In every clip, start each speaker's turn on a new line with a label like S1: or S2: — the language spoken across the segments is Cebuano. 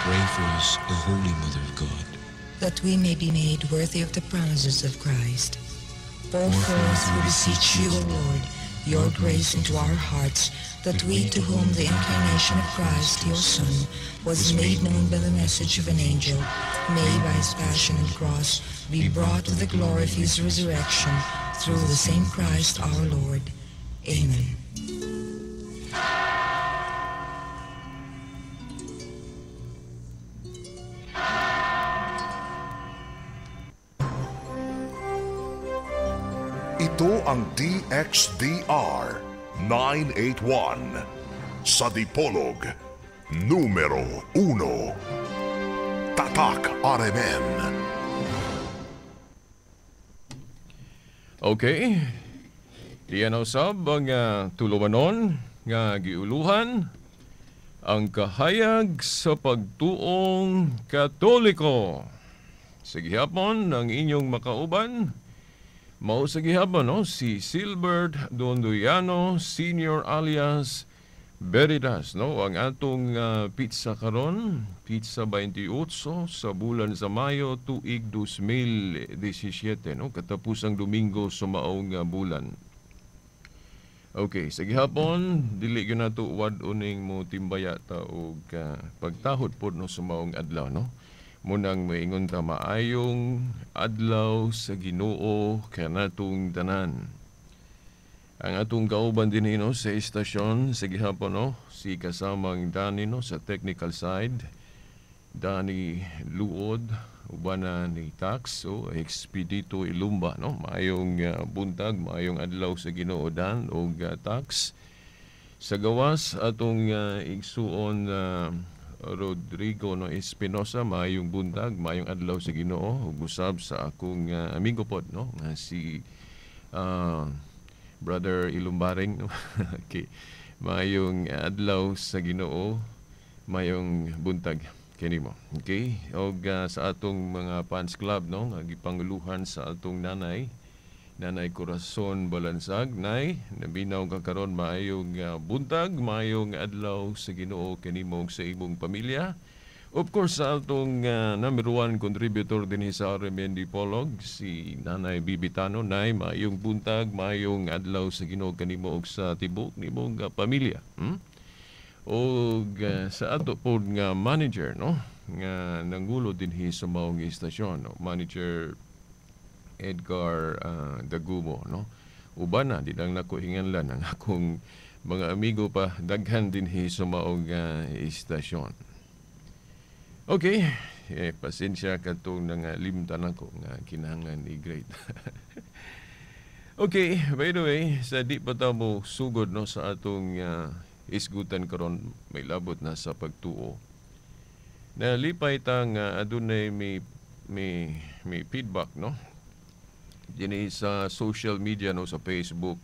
S1: Pray for us, O Holy Mother of God,
S2: that we may be made worthy of the promises of Christ. Pour forth, we beseech you, O Lord, your grace into our hearts, that we to whom the incarnation of Christ, your Son, was made known by the message of an angel, may by his passion and cross be brought to the glory of his resurrection, through the same Christ our Lord. Amen.
S3: Ito ang DXDR 981 sa Dipolog, numero 1. Tatak RMN.
S4: Okay. Diyan usab ang tulumanon nga giuluhan ang kahayag sa pagtuong Katoliko. Sa gihapon ang inyong makauban, mao sa gihapon, no, si Silbert Dondoyano Senior alias Veritas, no, ang atong pizza karon, pizza 28 sa bulan sa Mayo tuig 2017, no, katapusang Domingo sa maong bulan. Okay, sa gihapon dili gyud nato wad-uning mo timbaya ta og pagtahod pod, no, sa maong adlaw, no. Munang maingon ta maayong adlaw sa Ginoo kanatong tanan. Ang atong kauban dinhi, no, sa istasyon sa gihapon, no, si kasamang Dani, no, sa technical side, Dani Luod, ubana ni Tax o Expedito Ilumba, no. Maayong buntag, maayong adlaw sa Ginoo Dan og Tax. Sa gawas atong igsuon Rodrigo, no, Espinosa, maayong buntag, maayong adlaw sa Ginoo ug usab sa akong amigo pod, no, nga si Brother Ilumbaring, no. Okay. Maayong adlaw sa Ginoo, maayong buntag kanimo. Okay, og sa atong mga fans club, no, nga gipanguluhan sa atong nanay, Nanay Corazon Balansag. Nay, nabinaw ka karon, maayong buntag, maayong adlaw sa Ginoo kanimo ug sa imong pamilya. Of course, sa atong number one contributor dinhi sa RMN Dipolog, si Nanay Bibitano. Nay, maayong buntag, maayong adlaw sa Ginoo kanimo ug sa tibok nimong pamilya. Og sa ato pod nga manager, no, nga nangulo dinhi sa maong istasyon, no, Manager Edgar Dagumo, no. Uban na di lang nako hinganlan ang akong mga amigo pa daghan dinhi sa maong istasyon. Okay, pasensya katong nangalimtan ako nga kinahanglan i-grade. Okay, by the way, sa di pa ta mo sugod, no, sa atong isgutan karon may labot na sa pagtuo. Nalipay ta nga adunay may feedback, no, dinhi sa social media, no, sa Facebook.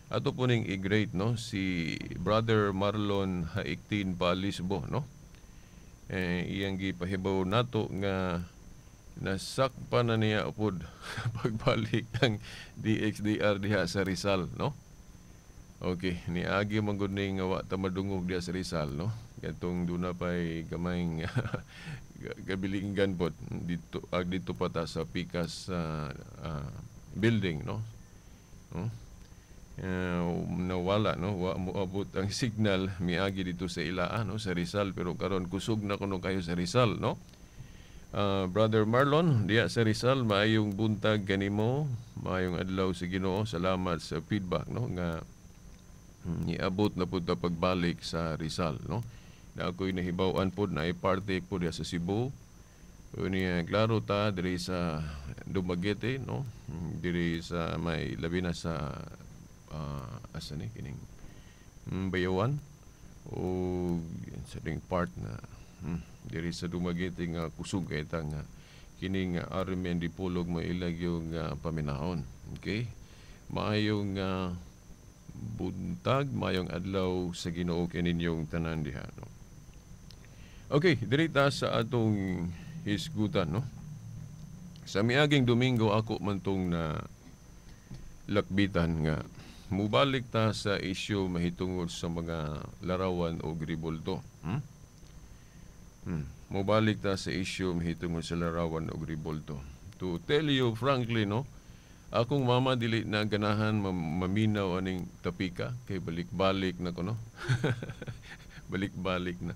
S4: Ato po ning i-grade, no, si Brother Marlon Haiktin Palisbo, no. Iyang gipahibaw nato nga nasakpa na niya upod pagbalik ang DXDR diha sa Rizal, no. Okay, niagi man gud ni nga wa ta madungog diha sa Rizal, no. Katong duna pay gamayng gabilingan pod dito, ag dito pa ta sa Pikas building, no. No? Nawala, no, wa moabot ang signal miagi dito sa Ilaa, no, sa Rizal, pero karon kusog na kuno kayo sa Rizal, no. Brother Marlon diya sa Rizal, maayong buntag kanimo, maayong adlaw sa Ginoo. Salamat sa feedback, no, nga niabot na pud ta pagbalik sa Rizal, no. Na ako'y nahibaw-an pod na party pod diya sa Cebu. Unya klaro ta diri sa Dumaguete, no, diri sa may labi na sa asa ni kining Bayawan o sa ding part na diri sa Dumaguete nga kusog kay ta nga kining RMN Dipolog mailag yung paminahon. Okay, maayong buntag, maayong adlaw sa Ginoo kaninyong tanan diha, no. Okay, diri ta sa atong hisgutan, no. Sa miaging Domingo ako man tong na lakbitan nga mubalik ta sa isyu mahitungod sa mga larawan o ribulto. Mobalik ta sa issue mahitungod sa larawan og rebulto. To tell you frankly, no, akong mama dili na ganahan maminaw aning topika kay balik-balik na ko, no. Balik-balik na.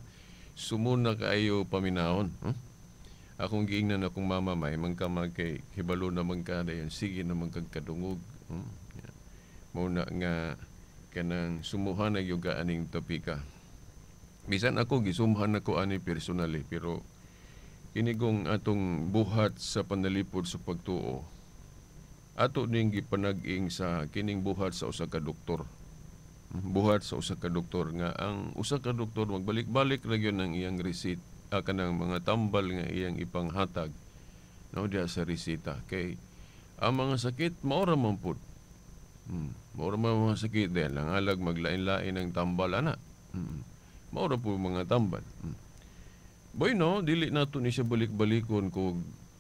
S4: Sumuna kaayo paminahon. Akong giingnan akong mama, may man ka kay hibalo naman ka dayon, sige naman kag kadungog. Yeah. Mao na nga kanang sumuhan na gyud ka aning topika. Bisan ako gisumhan nako ani personally, pero kini kong atong buhat sa panalipod sa pagtuo, ato ning gipanag-ing sa kining buhat sa usa ka doktor. Buhat sa usa ka doktor nga ang usa ka doktor magbalik-balik ra gyud ang iyang receipt, kanang mga tambal nga iyang ipanghatag, no, diha sa resita, kay ang mga sakit mao ra man pud. Mao ra man mga sakit din lang alag maglain-lain ang tambal ana. Mao ra po mga tambal. Boy, no, dili nato ni siya balik-balikon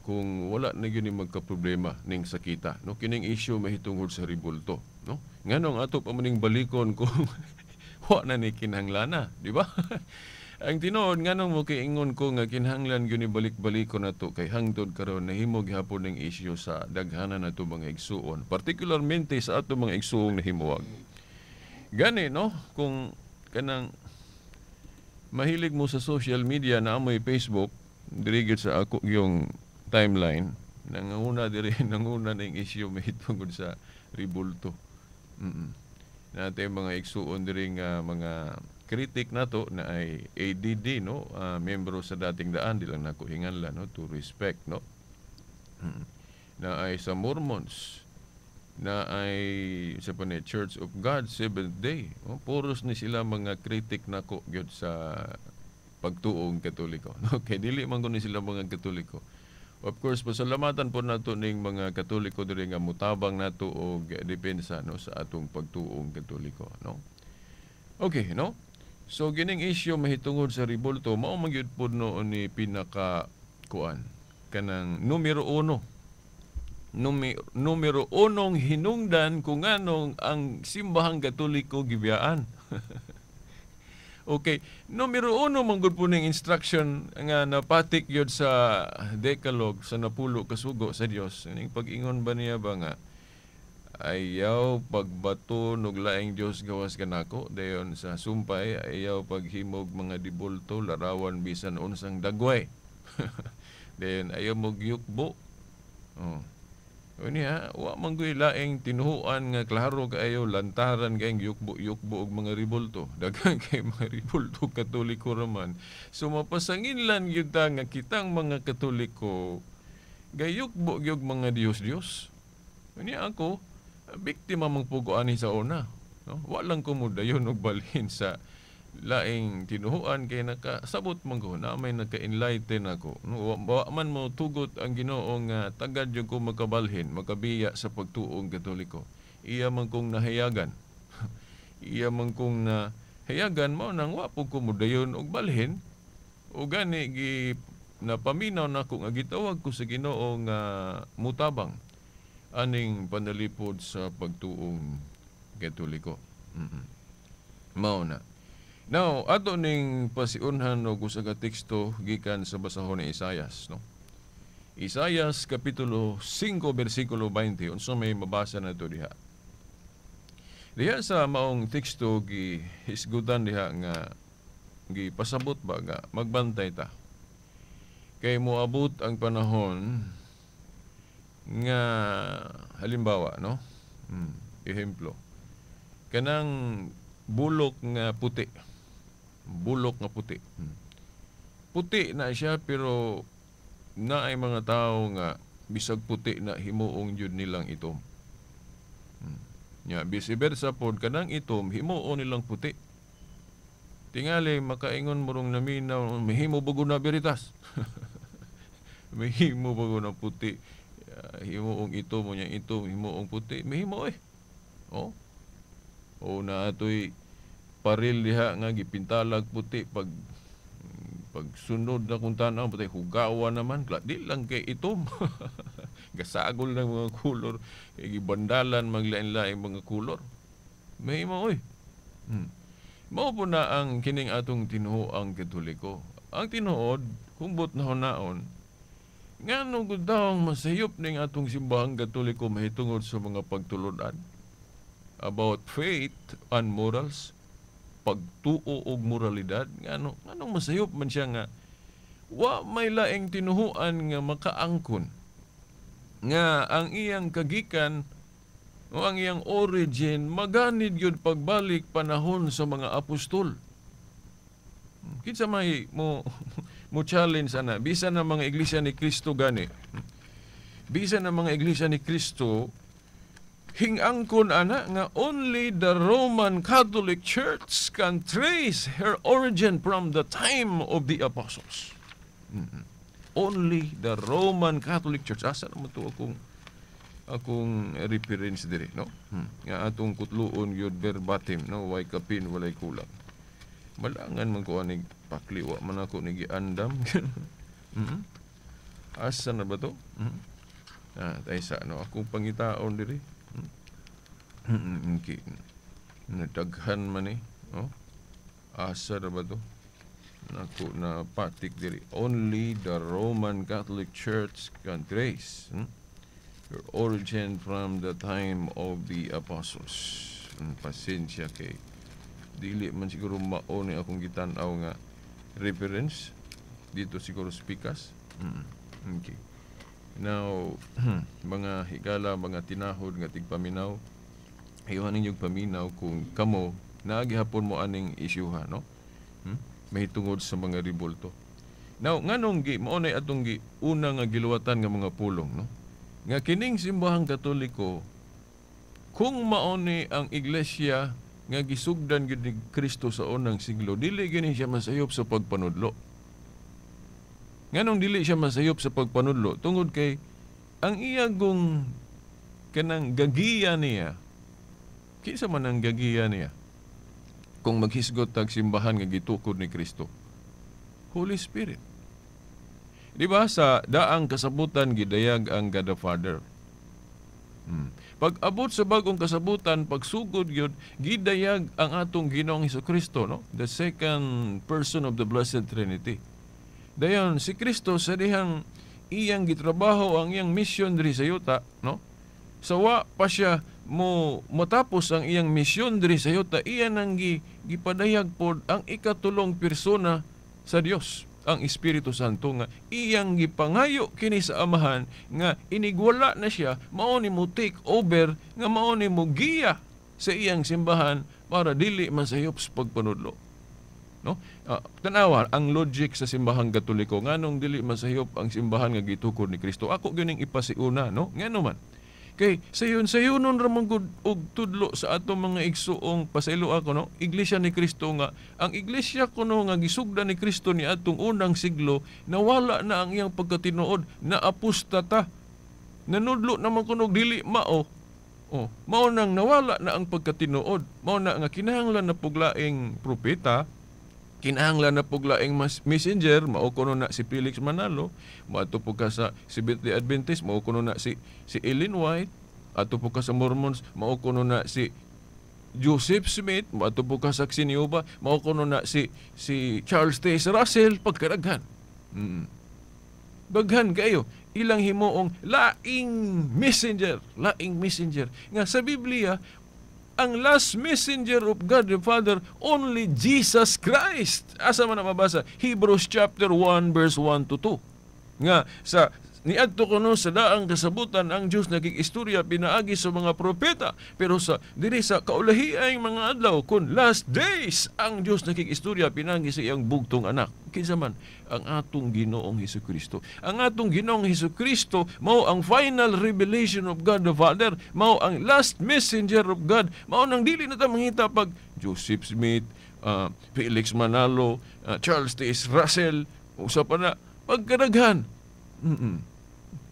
S4: kung wala na gyud ni magka-problema ning sakita, no? Kining issue mahitungod sa rebulto, no? Nganong ato pa maning balikon kung wa na ni kinhanglana, di ba? Ang tinuod, nganong mo kiingon ko nga kinahanglan gyud ni balik-balikon nato kay hangtod karon nahimo gihapon ning issue sa daghanan nato mga igsuon, partikularmente sa ato mga igsuong nahimuwag. Gani, no, kung kanang mahilig mo sa social media na amoy Facebook, diri gyud sa ako yung timeline, nanguna diri, nanguna ning issue mahitungod sa rebulto. Natay mga igsuon diri nga mga critic nato na ay ADD, no, membro sa Dating Daan, di lang nako hinganlan, no, to respect, no. Na ay sa Mormons, na ay sa pa ni Church of God Seventh Day, oh, puros ni sila mga critic nako gyud sa pagtuong Katoliko, no? Kay dili man kuno sila mga Katoliko. Of course, pasalamatan po nato ning mga Katoliko diri nga mutabang nato og depensa, no, sa atong pagtuong Katoliko, no. Okay, no? So gining issue mahitungod sa rebulto mao man gyud pud no ni pinaka kuan kanang numero uno. Numero unong hinungdan kung anong ang simbahang Katoliko gibiyaan. Okay, numero uno man gud po ning instruction nga napatik yun sa Decalogue, sa napulo kasugo sa Dios. Ning pag-ingon ba niya ba nga ayaw pagbato nog laing Dios gawas kanako, dayon sa sumpay ayaw paghimog mga dibulto, larawan bisan unsang dagway. Dayon ayaw mogyukbo. Oh. Unya, wa man gyud laing tinuhuan nga klaro kaayo lantaran kay yukbo-yukbo og mga ribulto. Daghan kay mga ribulto Katoliko raman. So mapasanginlan gyud ta nga kitang mga Katoliko gayukbo gyud mga Dios-Dios. Unya ako biktima man pugo ani sa una, no? Wa lang ko modayon og balhin sa laing tinuhuan kay nakasabot man ko na may naka-enlighten ako. No, wa man mo tugot ang Ginoo nga tagad yung ko makabalhin, makabiya sa pagtuong Katoliko. Iya man kong nahayagan. Iya man kong nahayagan mao nang wa pud ko modayon og balhin. O gani gi napaminaw nako nga gitawag ko sa Ginoo nga mutabang aning panalipod sa pagtuong Katoliko. Mao na. Now, ato ning pasiunhan og usa ka teksto gikan sa basahon ni Isayas, no? Isayas kapitulo 5 bersikulo 20, unsa may mabasa nato diha? Diha sa maong teksto gihisgutan diha nga gipasabot ba nga magbantay ta. Kay moabot ang panahon nga halimbawa, no? Ehemplo. Kanang bulok nga puti. Bulok nga puti. Puti na siya pero naay mga tao nga bisag puti na himuong jud nilang itom. Nya vice versa pod, kanang itom himuon nilang puti. Tingali makaingon mo rong naminaw, mahimo bago na veritas. Mahimo bago na puti. Himuong itom mo niya itom, himuong puti, mahimo eh. Oh. O na atoy paril diha nga gipintalag puti, pag sunod na kung tanaw patay hugawa naman, di lang kay itom. Gasagol ng mga kulor, kay gibandalan maglain-lain mga kulor. Mahimo oy. Mao po na ang kining atong tinuoang Katoliko. Ang tinuod, humbot na hunaon, ngano gud daw ang masayop ning atong Simbahang Katoliko mahitungod sa mga pagtulunan about faith and morals, pagtuo og moralidad? Nganong masayop man siya nga wa may laing tinuhuan nga makaangkon nga ang iyang kagikan o ang iyang origin maganid gyud pagbalik panahon sa mga apostol? Kinsa may mo mo challenge ana? Bisan ang mga Iglesia ni Cristo gani, bisan ang mga Iglesia ni Cristo hingangkon ana nga only the Roman Catholic Church can trace her origin from the time of the apostles. Only the Roman Catholic Church. Asa naman to akong reference diri, no? Nga atong kutluon gyud verbatim, no? Way kapin, walay kulang. Malangan man ko anig pakliwa man ako ni giandam. Asa na ba to? Ah, tay sa ano akong pangitaon diri. Okay. Nadaghan man eh. Oh. Asa na ba to? Naku na patik diri. Only the Roman Catholic Church can trace her origin from the time of the apostles. Pasensya kay dili man siguro mao ni akong gitan-aw nga reference dito siguro speakers. Okay. Now, mga higala, mga tinahod nga tigpaminaw, ayuhan ninyong paminaw kung kamo naagihapon mo aning isyuha, no? Mahitungod sa mga ribulto. Now, nganong gi mao nay atong gi una nga giluwatan nga mga pulong, no? Nga kining Simbahang Katoliko, kung mao ni ang iglesia nga gisugdan gyud ni Kristo sa unang siglo, dili gini siya masayop sa pagpanudlo. Nganong dili siya masayop sa pagpanudlo? Tungod kay ang iyagong kanang gagiya niya, kinsa man ang gagiya niya? Kung maghisgot tag simbahan nga gitukod ni Kristo, Holy Spirit. Di ba sa daang kasabutan gidayag ang God the Father? Pag abot sa bagong kasabutan, pagsugod gyud gidayag ang atong Ginoong Hesukristo, no? The second person of the Blessed Trinity. Dayon si Kristo sa dihang iyang gitrabaho ang iyang mission diri sa yuta, no? Sa wa pa siya mo matapos ang iyang misyon diri sa yuta, iya nang gipadayag pod ang ikatulong persona sa Dios, ang Espiritu Santo, nga iyang gipangayo kini sa Amahan nga inigwala na siya, mao ni mo take over, nga mao ni mo giya sa iyang simbahan para dili masayop sa pagpanudlo, no? Tanawa ang logic sa Simbahang Katoliko, nganong dili masayop ang simbahan nga gitukod ni Kristo. Ako gyud ning ipasiuna, no? Ngano man kay sayon sayonon ra man gud og tudlo sa atong mga igsuong, pasaylo ako, no, Iglesia ni Kristo, nga ang iglesia kuno nga gisugdan ni Kristo ni atong unang siglo, nawala na ang iyang pagkatinuod, na apostata, nanudlo naman kuno dili mao. Oh, mao nang nawala na ang pagkatinuod, mao na nga kinahanglan na puglaing propeta, kinahanglan na puglaing messenger, mao kuno na si Felix Manalo, moadto po ka sa Seventh-day Adventist, mao kuno na si Ellen White, ato po ka sa Mormons, mao kuno na si Joseph Smith, moadto po ka sa Xinioba, mao kuno na si Charles Taze Russell, pagkaraghan. Daghan kayo ilang himuong laing messenger, laing messenger. Nga sa Biblia, ang last messenger of God the Father, only Jesus Christ. Asa man na mabasa? Hebrews chapter 1 verse 1 to 2. Nga sa niadto kuno sa daang kasabutan ang Dios nagig-istorya pinaagi sa mga propeta, pero sa diri sa kaulahiang mga adlaw, kun last days, ang Dios nagig-istorya pinaagi sa iyang bugtong anak. Kinsa man? Ang atong Ginoong Hesukristo. Ang atong Ginoong Hesukristo mao ang final revelation of God the Father, mao ang last messenger of God. Mao nang dili na ta mangita pag Joseph Smith, Felix Manalo, Charles Taze Russell, usa pa na pagkadaghan.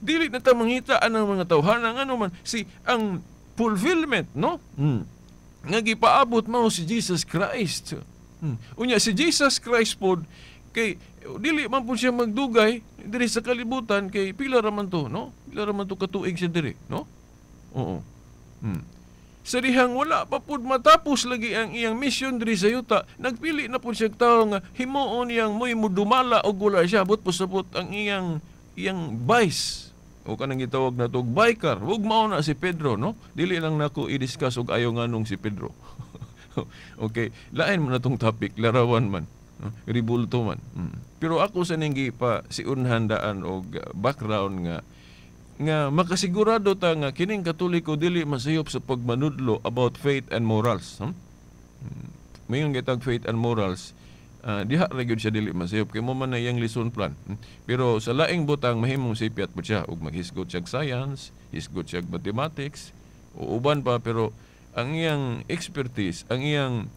S4: Dili na ta mangita anang mga tawhana, ngano man si ang fulfillment, no? Nga gipaabot mao si Jesus Christ. Unya si Jesus Christ pod kay dili man pud siya magdugay diri sa kalibutan, kay pila ra man to, no? Pila ra man to katuig siya diri, no? Oo. Sa dihang wala pa pud matapos lagi ang iyang mission diri sa yuta, nagpili na pud siya tawo nga himuon niyang mo'y mudumala og wala siya, but pasabot ang iyang iyang vice o kanang gitawag na og biker. Ug mao na si Pedro, no? Dili lang nako i-discuss og ayo nganong si Pedro. Okay, lain man na tong topic, larawan man, no? Ribulto man. Pero ako sa ning gipa si unhandaan og background nga nga makasigurado ta nga kining Katoliko dili masayop sa pagmanudlo about faith and morals. Mayon gitag faith and morals, diha ra gyud siya dili masayop kay mo man na iyang lesson plan. Pero sa laing butang mahimong sipiat po siya ug maghisgot siya science, hisgot siya mathematics, o uban pa, pero ang iyang expertise, ang iyang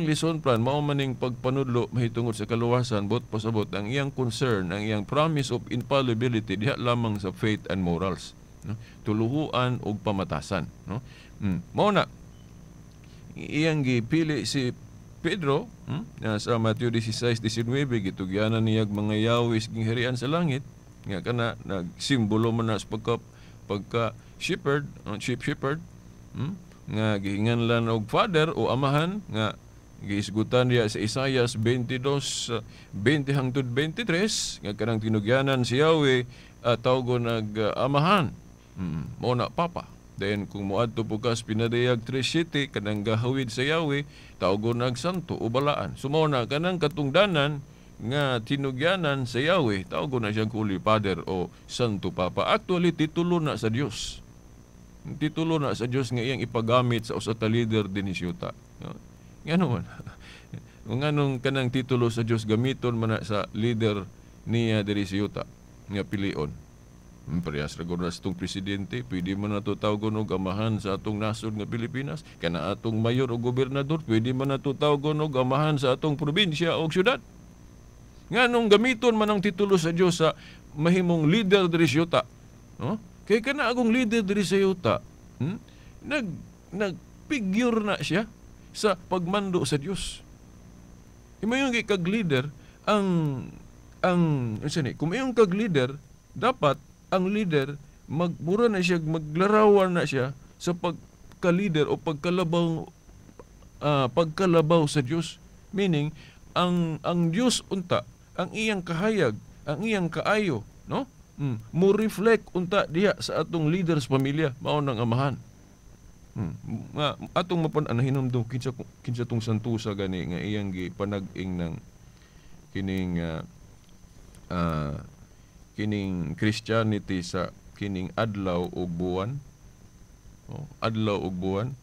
S4: lesson plan mao maning pagpanudlo mahitungod sa kaluwasan, but pasabot ang iyang concern, ang iyang promise of infallibility diha lamang sa faith and morals, no? Tuluhuan ug pamatasan, no? Mao na iyang gipili si Pedro, na sa Mateo 16:19 gitugyanan niya mga yawis gingharian sa langit, nga kana nagsimbolo man na sa pagka pagka shepherd, chief shepherd, nga gihinganlan og father o amahan, nga gihisgutan diya sa Isaias 22:20 hangtod 23, nga kanang tinugyanan si Yahweh, tawgon nag amahan, mao na papa. Then kung moadto po ka sa Pinadayag 3:7, kanang gahawid sa Yahweh, tawgon nag santo o balaan. So mao na kanang katungdanan nga tinugyanan sa Yahweh, tawgon na siyang Holy Father o Santo Papa. Actually, titulo na sa Dios. Titulo na sa Dios nga iyang ipagamit sa usa ka leader dinhi sa yuta. No? Ngano man? Kung anong kanang titulo sa Dios gamiton man na sa leader niya diri sa yuta nga pilion. Parehas ra gud na sa atong presidente, pwede man nato tawgon og amahan sa atong nasod nga Pilipinas, kana atong mayor o gobernador, pwede man nato tawgon og amahan sa atong probinsya o syudad. Nganong gamiton man ang titulo sa Dios sa mahimong leader diri sa yuta, no? Kay kana agong leader diri sa yuta, nag figure na siya sa pagmando sa Dios. Imayon kay kag leader ang unsa ni, kung mayon kag leader, dapat ang leader magmura na siya, maglarawan na siya sa pagka-leader o pagkalabaw sa Dios. Meaning ang Dios unta, ang iyang kahayag, ang iyang kaayo, no? Mo reflect unta diha sa atong leader sa pamilya, mao nang amahan. Nga atong mapan hinumdum kinsa kinsa tong santusa gani nga iyang gipanag-ing ng kining kining Christianity sa kining adlaw ug buwan. Oh, adlaw ug buwan.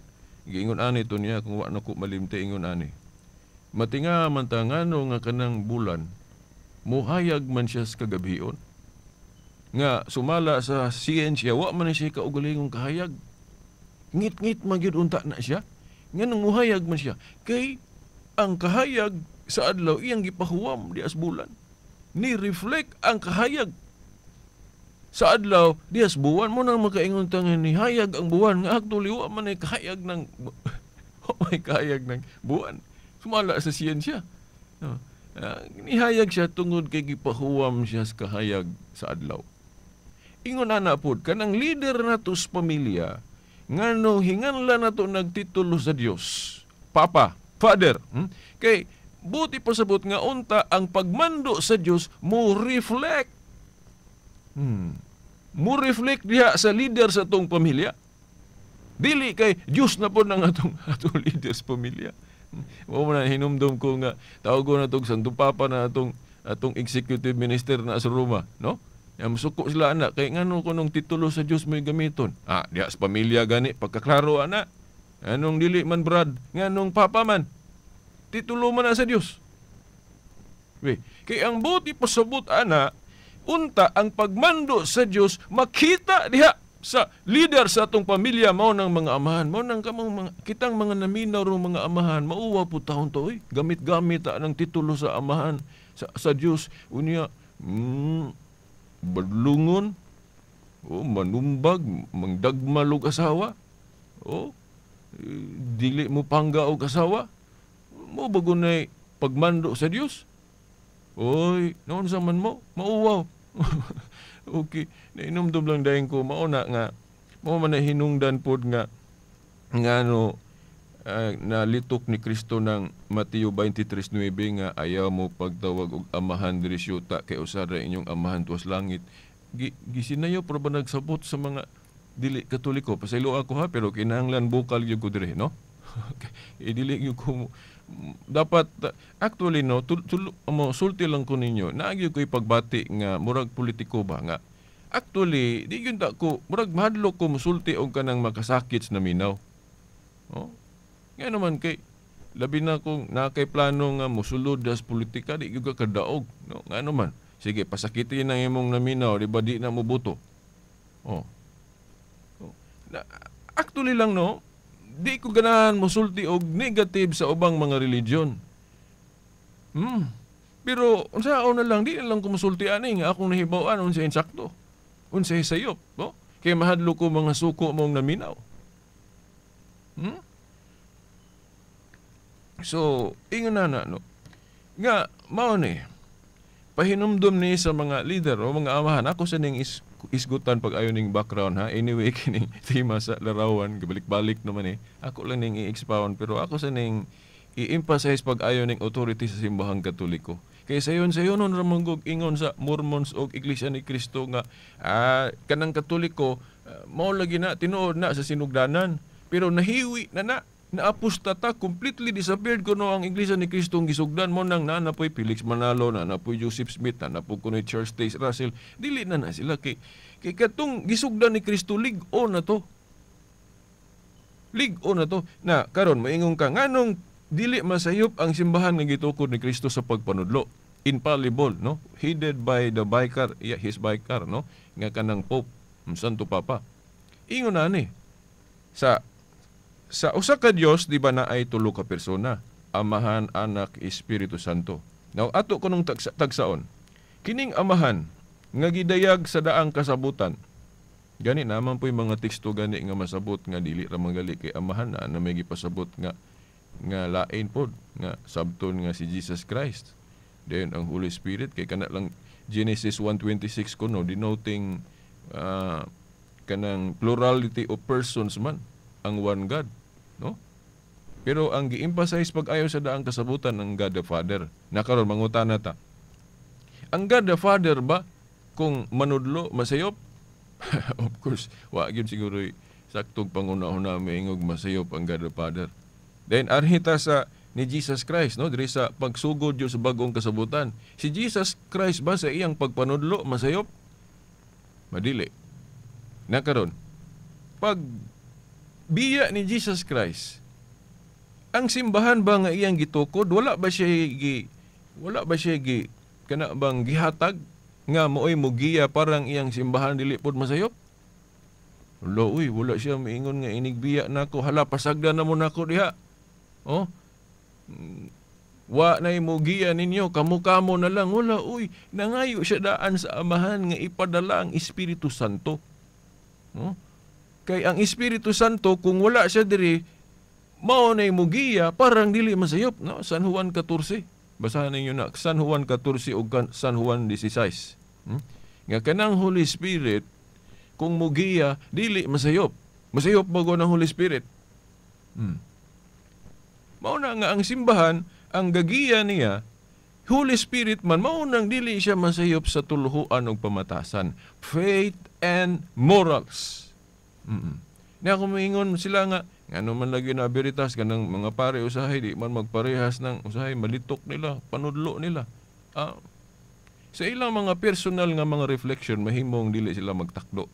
S4: Giingon ani to niya, kung wa na ko malimti, ingon ani. Matinga man ta ngano nga kanang bulan muhayag man siya sa kagabhion. Nga sumala sa siyensya, wa man siya kaugalingong kahayag. Ngit-ngit man gyud unta na siya. Nganong muhayag man siya? Kay ang kahayag sa adlaw iyang gipahuwam di as bulan. Ni reflect ang kahayag sa adlaw dias buwan mo nang makaingon ta nga nihayag ang buwan, nga actually wa man ay kahayag ng wa may kahayag ng buwan sumala sa siyensya, no? Nihayag siya tungod kay gipahuwam siya sa kahayag sa adlaw. Ingon ana pod kanang leader nato sa pamilya, ngano hinganla nato nagtitulo sa Dios Papa, Father, Kay buti pasabot nga unta ang pagmando sa Dios mo reflect, mo reflect diha sa leader sa atong pamilya. Dili kay Dios na po ng atong atong leader sa pamilya. Mo na hinumdum ko nga tawgon na tong Santo Papa na atong atong executive minister na sa Roma, no? Ya musuko sila ana kay ngano kunong titulo sa Dios may gamiton. Ah, diha sa pamilya gani pagkaklaro ana. Anong dili man brad, nganong papa man? Titulo man na sa Dios. We, kay ang buti pasabot ana, unta ang pagmando sa Dios makita diha sa leader sa atong pamilya, mao ng mga amahan, mao nang kamong mga kitang mga naminaw rong mga amahan, mauwa po taon to oy. Gamit-gamit ta ng titulo sa amahan sa Dios unya, badlungon o manumbag, mangdagmal og asawa o dili mo pangga og asawa mo bagunay pagmando sa Dios. Oy, noon sa man mo, mauwaw. Okay, nainumdum lang dayon ko, mauna nga, mao man na hinungdan pod nga, Ngano nalitok ni Kristo ng Mateo 23:9 nga ayaw mo pagtawag og amahan diri syuta kay usa ra inyong amahan tuwas langit. Gisinayo pero ba nagsabot sa mga dili Katoliko? Pasaylo ako ha, pero kinahanglan bukal gyud ko diri, no? Dili gyud ko dapat actually, no, mo sulti lang ko ninyo, naa gyud ko ipagbati nga murag politiko ba nga actually di gyud ta ko murag mahadlok ko musulti og kanang makasakit sa naminaw. Oh. Nga naman kay labi na kung naa kay plano nga mosulod sa politika, di gyud ka kadaog, no? Nga naman, sige, pasakitin ang imong naminaw, di ba di na moboto? Oh. Oh. Na, actually lang, no, di ko ganahan mosulti og negative sa ubang mga religion. Pero unsaon na lang, di na lang ko mosulti ani nga akong nahibaw-an unsa insakto. Unsa sayop, no? Kay mahadlok ko mga suko mong naminaw. So, ingon na na, no? Nga, mao ni, pahinumdum ni sa mga leader o mga amahan. Ako sa ning isgutan pag ayon ning background ha. Anyway, kining tema sa larawan, gabalik-balik naman eh. Ako lang ning i-expound, pero ako sa ning i-emphasize pag ayon ning authority sa Simbahang Katoliko. Kay sayon-sayon nun ramang ingon sa Mormons o Iglesia ni Cristo nga kanang Katoliko mao lagi na tinuod na sa sinugdanan. Pero nahiwi na na, naapostata, completely disappeared kuno ang Iglesia ni Cristo ang gisugdan mo nang naa na po'y Felix Manalo, naa na po'y Joseph Smith, naa na po kuno Charles Taze Russell. Dili na na sila kay katong gisugdan ni Kristo, lig-o na to. Lig-o na to. Na karon moingon ka nganong dili masayop ang simbahan nga gitukod ni Kristo sa pagpanudlo? Infallible, no? Headed by the vicar, yeah, his vicar, no? Nga kanang Pope, Santo Papa. Ingon na ni sa usa ka Dios, di ba, naay tulo ka persona, Amahan, Anak, Espiritu Santo. Now ato kunong tagsaon. Kining Amahan nga gidayag sa daang kasabutan. Gani naman po'y mga teksto gani nga masabot nga dili ra magali kay Amahan na, na may gipasabot nga nga lain pod nga sabton nga si Jesus Christ. Then ang Holy Spirit kay kana lang Genesis 1:26 kuno denoting kanang plurality of persons man ang one God, no? Pero ang gi-emphasize pag-ayo sa daang kasabutan ang God the Father. Nakaron mangutana ta. Ang God the Father ba kung manudlo masayop? Of course, wa gyud siguro saktog panguna-una maingog masayop ang God the Father. Then arhita sa ni Jesus Christ, no, diri sa pagsugod gyud sa bag-ong kasabutan. Si Jesus Christ ba sa iyang pagpanudlo masayop? Madili. Nakaron pag biya ni Jesus Christ, ang simbahan ba nga iyang gitukod, wala ba siya gi kana bang gihatag nga mooy mogiya parang iyang simbahan dili pod masayop? Wala, uy, wala siya miingon nga inigbiya nako, hala, pasagda na mo nako diha. Oh. Wa na mogiya ninyo, kamo-kamo na lang. Wala, uy, nangayo siya daan sa Amahan nga ipadala ang Espiritu Santo. Oh? Kay ang Espiritu Santo, kung wala siya diri, mao na mogiya, parang dili masayop. No? San Juan 14. Basahan ninyo na, San Juan 14 o San Juan 16. Nga kanang Holy Spirit, kung mugiya, dili masayop. Masayop bago ng Holy Spirit. Mao na nga ang simbahan, ang gagiya niya, Holy Spirit man, mao nang dili siya masayop sa tuluhuan og pamatasan. Faith and morals. Na kung moingon sila nga, ngano man lagi na Veritas, kanang mga pare usahay, di man magparehas ng usahay, malitok nila, panudlo nila. Sa ilang mga personal nga mga reflection, mahimong dili sila magtakdo.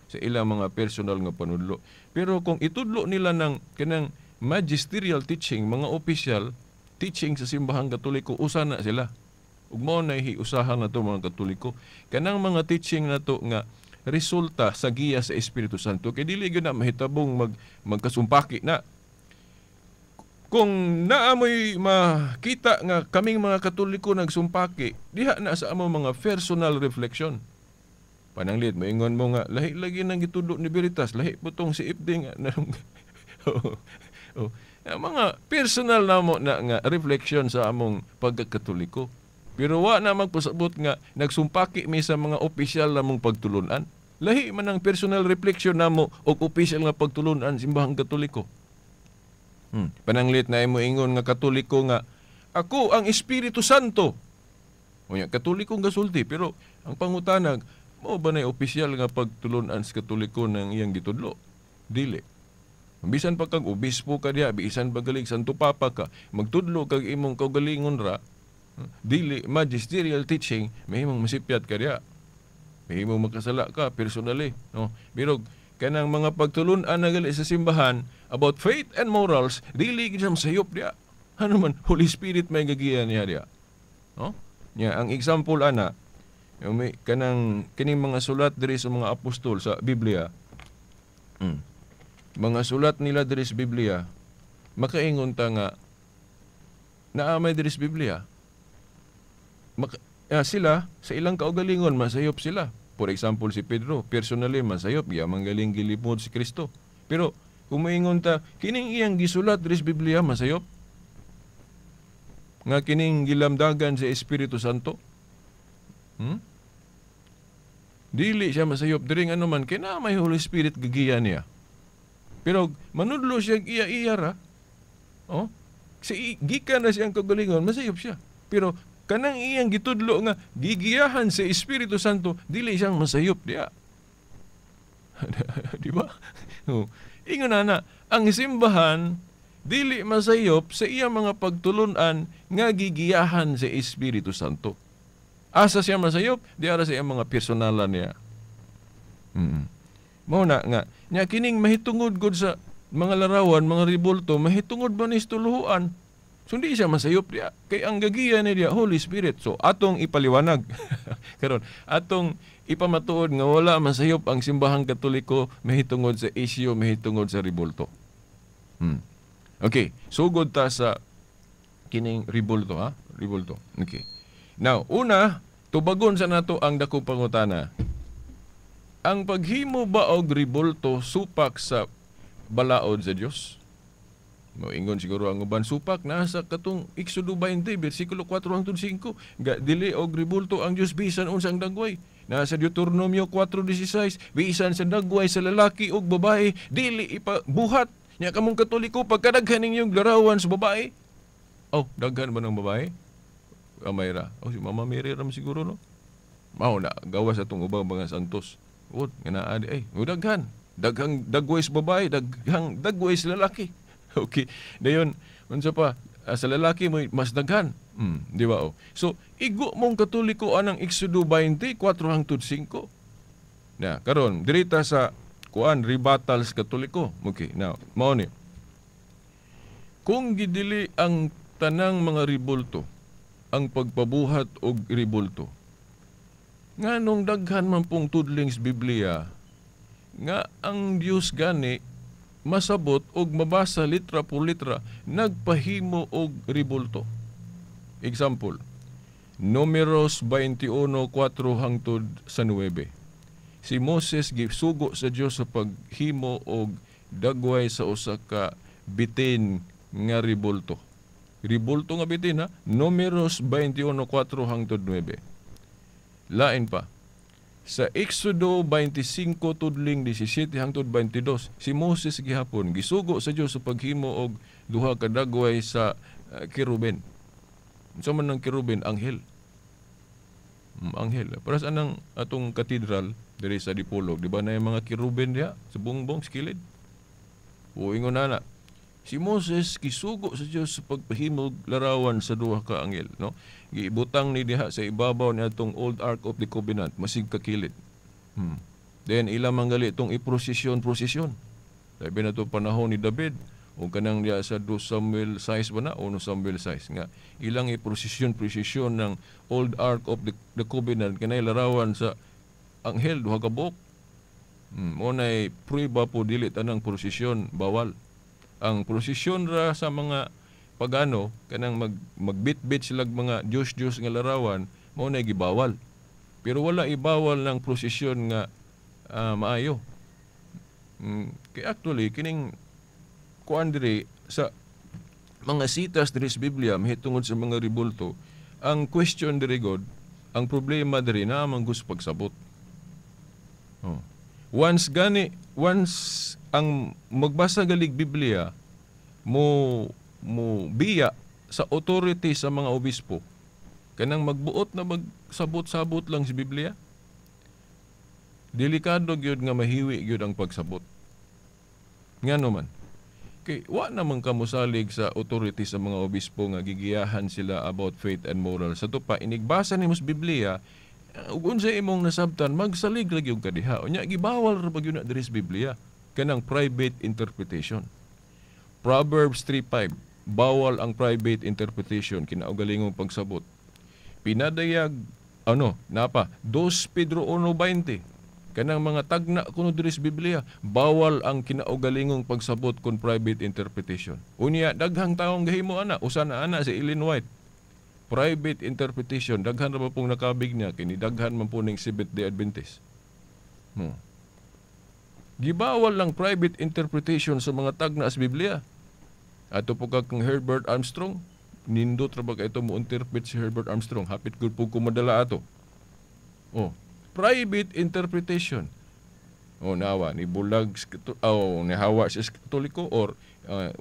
S4: Sa ilang mga personal nga panudlo. Pero kung itudlo nila ng kanang magisterial teaching, mga official teaching sa Simbahang Katoliko, usa na sila. Ug mao na usahan na to mga Katoliko. Kanang mga teaching na to nga resulta sa giya sa Espiritu Santo, kay dili gyud na mahitabong magkasumpaki na. Kung naamoy makita nga kaming mga Katoliko nagsumpaki, diha na sa among mga personal reflection. Pananglit, maingon mo nga, lahi lagi nang gitudlo ni Veritas, lahi po tong si Ipding nga. Oh. Mga personal na mo na nga reflection sa among pagkakatoliko. Pero wa na magpasabot nga nagsumpaki mi sa mga opisyal na mong pagtulunan. Lahi man ang personal reflection namo og official nga pagtulunan Simbahang Katoliko. Pananglit na imo ingon nga Katoliko nga ako ang Espiritu Santo. Unya Katoliko nga sulti, pero ang pangutanag, mao ba na opisyal nga pagtulunan sa Katoliko ng iyang gitudlo? Dili. Bisan pa kag obispo ka diha, bisan pa galig Santo Papa ka, magtudlo kag imong kaugalingon ra, dili magisterial teaching, mahimong masipyat ka diha. Mahimong makasala ka personally, no? Pero kanang mga pagtulun-an na gali sa simbahan about faith and morals, dili gid siya masayop diha. Ano man, Holy Spirit may gagiya niya diha. No? Nya ang example ana, may kanang kining mga sulat diri sa mga apostol sa Biblia. Mga sulat nila diri sa Biblia, makaingon ta nga naa may diri sa Biblia. Sila sa ilang kaugalingon masayop sila. For example, si Pedro, personally masayop, giamang galing gilipod si Kristo. Pero kung maingon ta kining iyang gisulat diri sa Biblia masayop, nga kining gilamdagan sa Espiritu Santo. Dili siya masayop diri, ano man kay naa may Holy Spirit gagiya niya. Pero manudlo siya iya-iya ra. Oh? Si gikan na siyang kagalingon, masayop siya. Pero kanang iyang gitudlo nga gigiyahan sa Espiritu Santo, dili siyang masayop diya. Di ba? Oh. Ingon na, ang simbahan dili masayop sa iyang mga pagtulunan nga gigiyahan sa Espiritu Santo. Asa siya masayop? Di ara sa iyang mga personalan niya. Mao na nga nya kining mahitungod gud sa mga larawan, mga ribulto, mahitungod ba ni tuluhan? So hindi siya masayop diya. Kay ang gagiya ni diya, Holy Spirit. So atong ipaliwanag. Karon, atong ipamatuod nga wala masayop ang Simbahang Katoliko mahitungod sa issue, mahitungod sa ribulto. Okay, sugod ta sa kining ribulto, ha? Ribulto. Okay. Now, una, tubagon sa nato ang dakong pangutana. Ang paghimo ba og ribulto supak sa balaod sa Dios? Moingon siguro ang uban, supak nasa katong Exodo 20 bersikulo 4 hangtod 5 ga dili og ribulto ang Dios bisan unsang dagway. Nasa Deuteronomio 4:16 bisan sa dagway sa lalaki ug babae dili ipabuhat. Nya kamong Katoliko pagkadaghan ninyong larawan sa babae. Oh, daghan ba ng babae? Amay ra. Oh, si Mama Mary ra siguro, no? Mao na gawas atong ubang mga santos. Ud nga naa di ay, daghan. Daghang dagway sa babae, daghang dagway sa lalaki. Okay. Dayon, unsa pa sa lalaki mo mas daghan. Di ba oh? So, igo mong Katoliko anang Exodo 20 4 hangtod 5. Na, karon dirita sa kuan rebuttal sa Katoliko. Okay, now, mao ni. Kung gidili ang tanang mga ribulto, ang pagpabuhat og ribulto, nganong daghan man pong tudling sa Biblia nga ang Dios gani masabot og mabasa litra por litra nagpahimo og ribulto. Example, Numeros 21:4 hangtod sa 9. Si Moses gisugo sa Dios sa paghimo og dagway sa usa ka bitin nga ribulto. Ribulto nga bitin, ha? Numeros 21:4 hangtod 9. Lain pa. Sa Exodo 25 tudling 17 hangtod 22, si Moses gihapon gisugo sa Dios sa paghimo og duha ka dagway sa keruben. Unsa man ang keruben? Anghel. Anghel. Para sa anang atong katedral diri sa Dipolog, di ba na yung mga keruben diha sa bungbong sa kilid? O ingon na, si Moses gisugo sa Dios sa pagpahimog larawan sa duha ka anghel, no? Giibutang ni diha sa ibabaw ni atong Old Ark of the Covenant, masig kakilid. Then ila man gali itong iprosesyon, prosesyon. Sabi na to panahon ni David o kanang diha sa 2 Samuel 6 ba na? 1 Samuel 6 nga ilang iprosesyon, prosesyon ng Old Ark of the Covenant kanay larawan sa anghel duha ka buok. Mo nay prueba po dili tanang prosesyon bawal. Ang prosesyon ra sa mga pagano kanang magbitbit sila mga Diyos-Diyos nga larawan mao nay gibawal. Pero wala ibawal ng prosesyon nga maayo. Kay actually kining kuan diri sa mga sitas diri sa Biblia mahitungod sa mga ribulto, ang question diri god, ang problema diri na man gusto pagsabot. Oh. Once gani, once ang magbasa galig Biblia mo mo biya sa authority sa mga obispo, kanang magbuot na magsabot-sabot lang si Biblia, delikado gyud nga mahiwi gyud ang pagsabot. Ngano man? Kay wa naman ka mosalig sa authority sa mga obispo nga gigiyahan sila about faith and moral. Sa pa inigbasa nimo sa Biblia, ug unsa imong nasabtan, magsalig lagi og kadiha. Unya gibawal ra ba gyud na diri sa Biblia kanang private interpretation. Proverbs 3:5, bawal ang private interpretation, kinaugalingong pagsabot. Pinadayag ano, napa 2 Pedro 1:20, kanang mga tagna kuno diri sa Biblia, bawal ang kinaugalingong pagsabot kon private interpretation. Unya daghang taong gahimo ana, usa na ana si Ellen White. Private interpretation, daghan ra ba pong nakabig niya kini, daghan man po ning Seventh Day Adventist. Gibawal lang private interpretation sa mga tagna sa Biblia. Ato po ka kang Herbert Armstrong, nindot ra ba kay ito mo interpret si Herbert Armstrong, hapit gud po ko madala ato. Oh, private interpretation. Oh, nawa ni bulag, oh, nihawa siya sa Katoliko or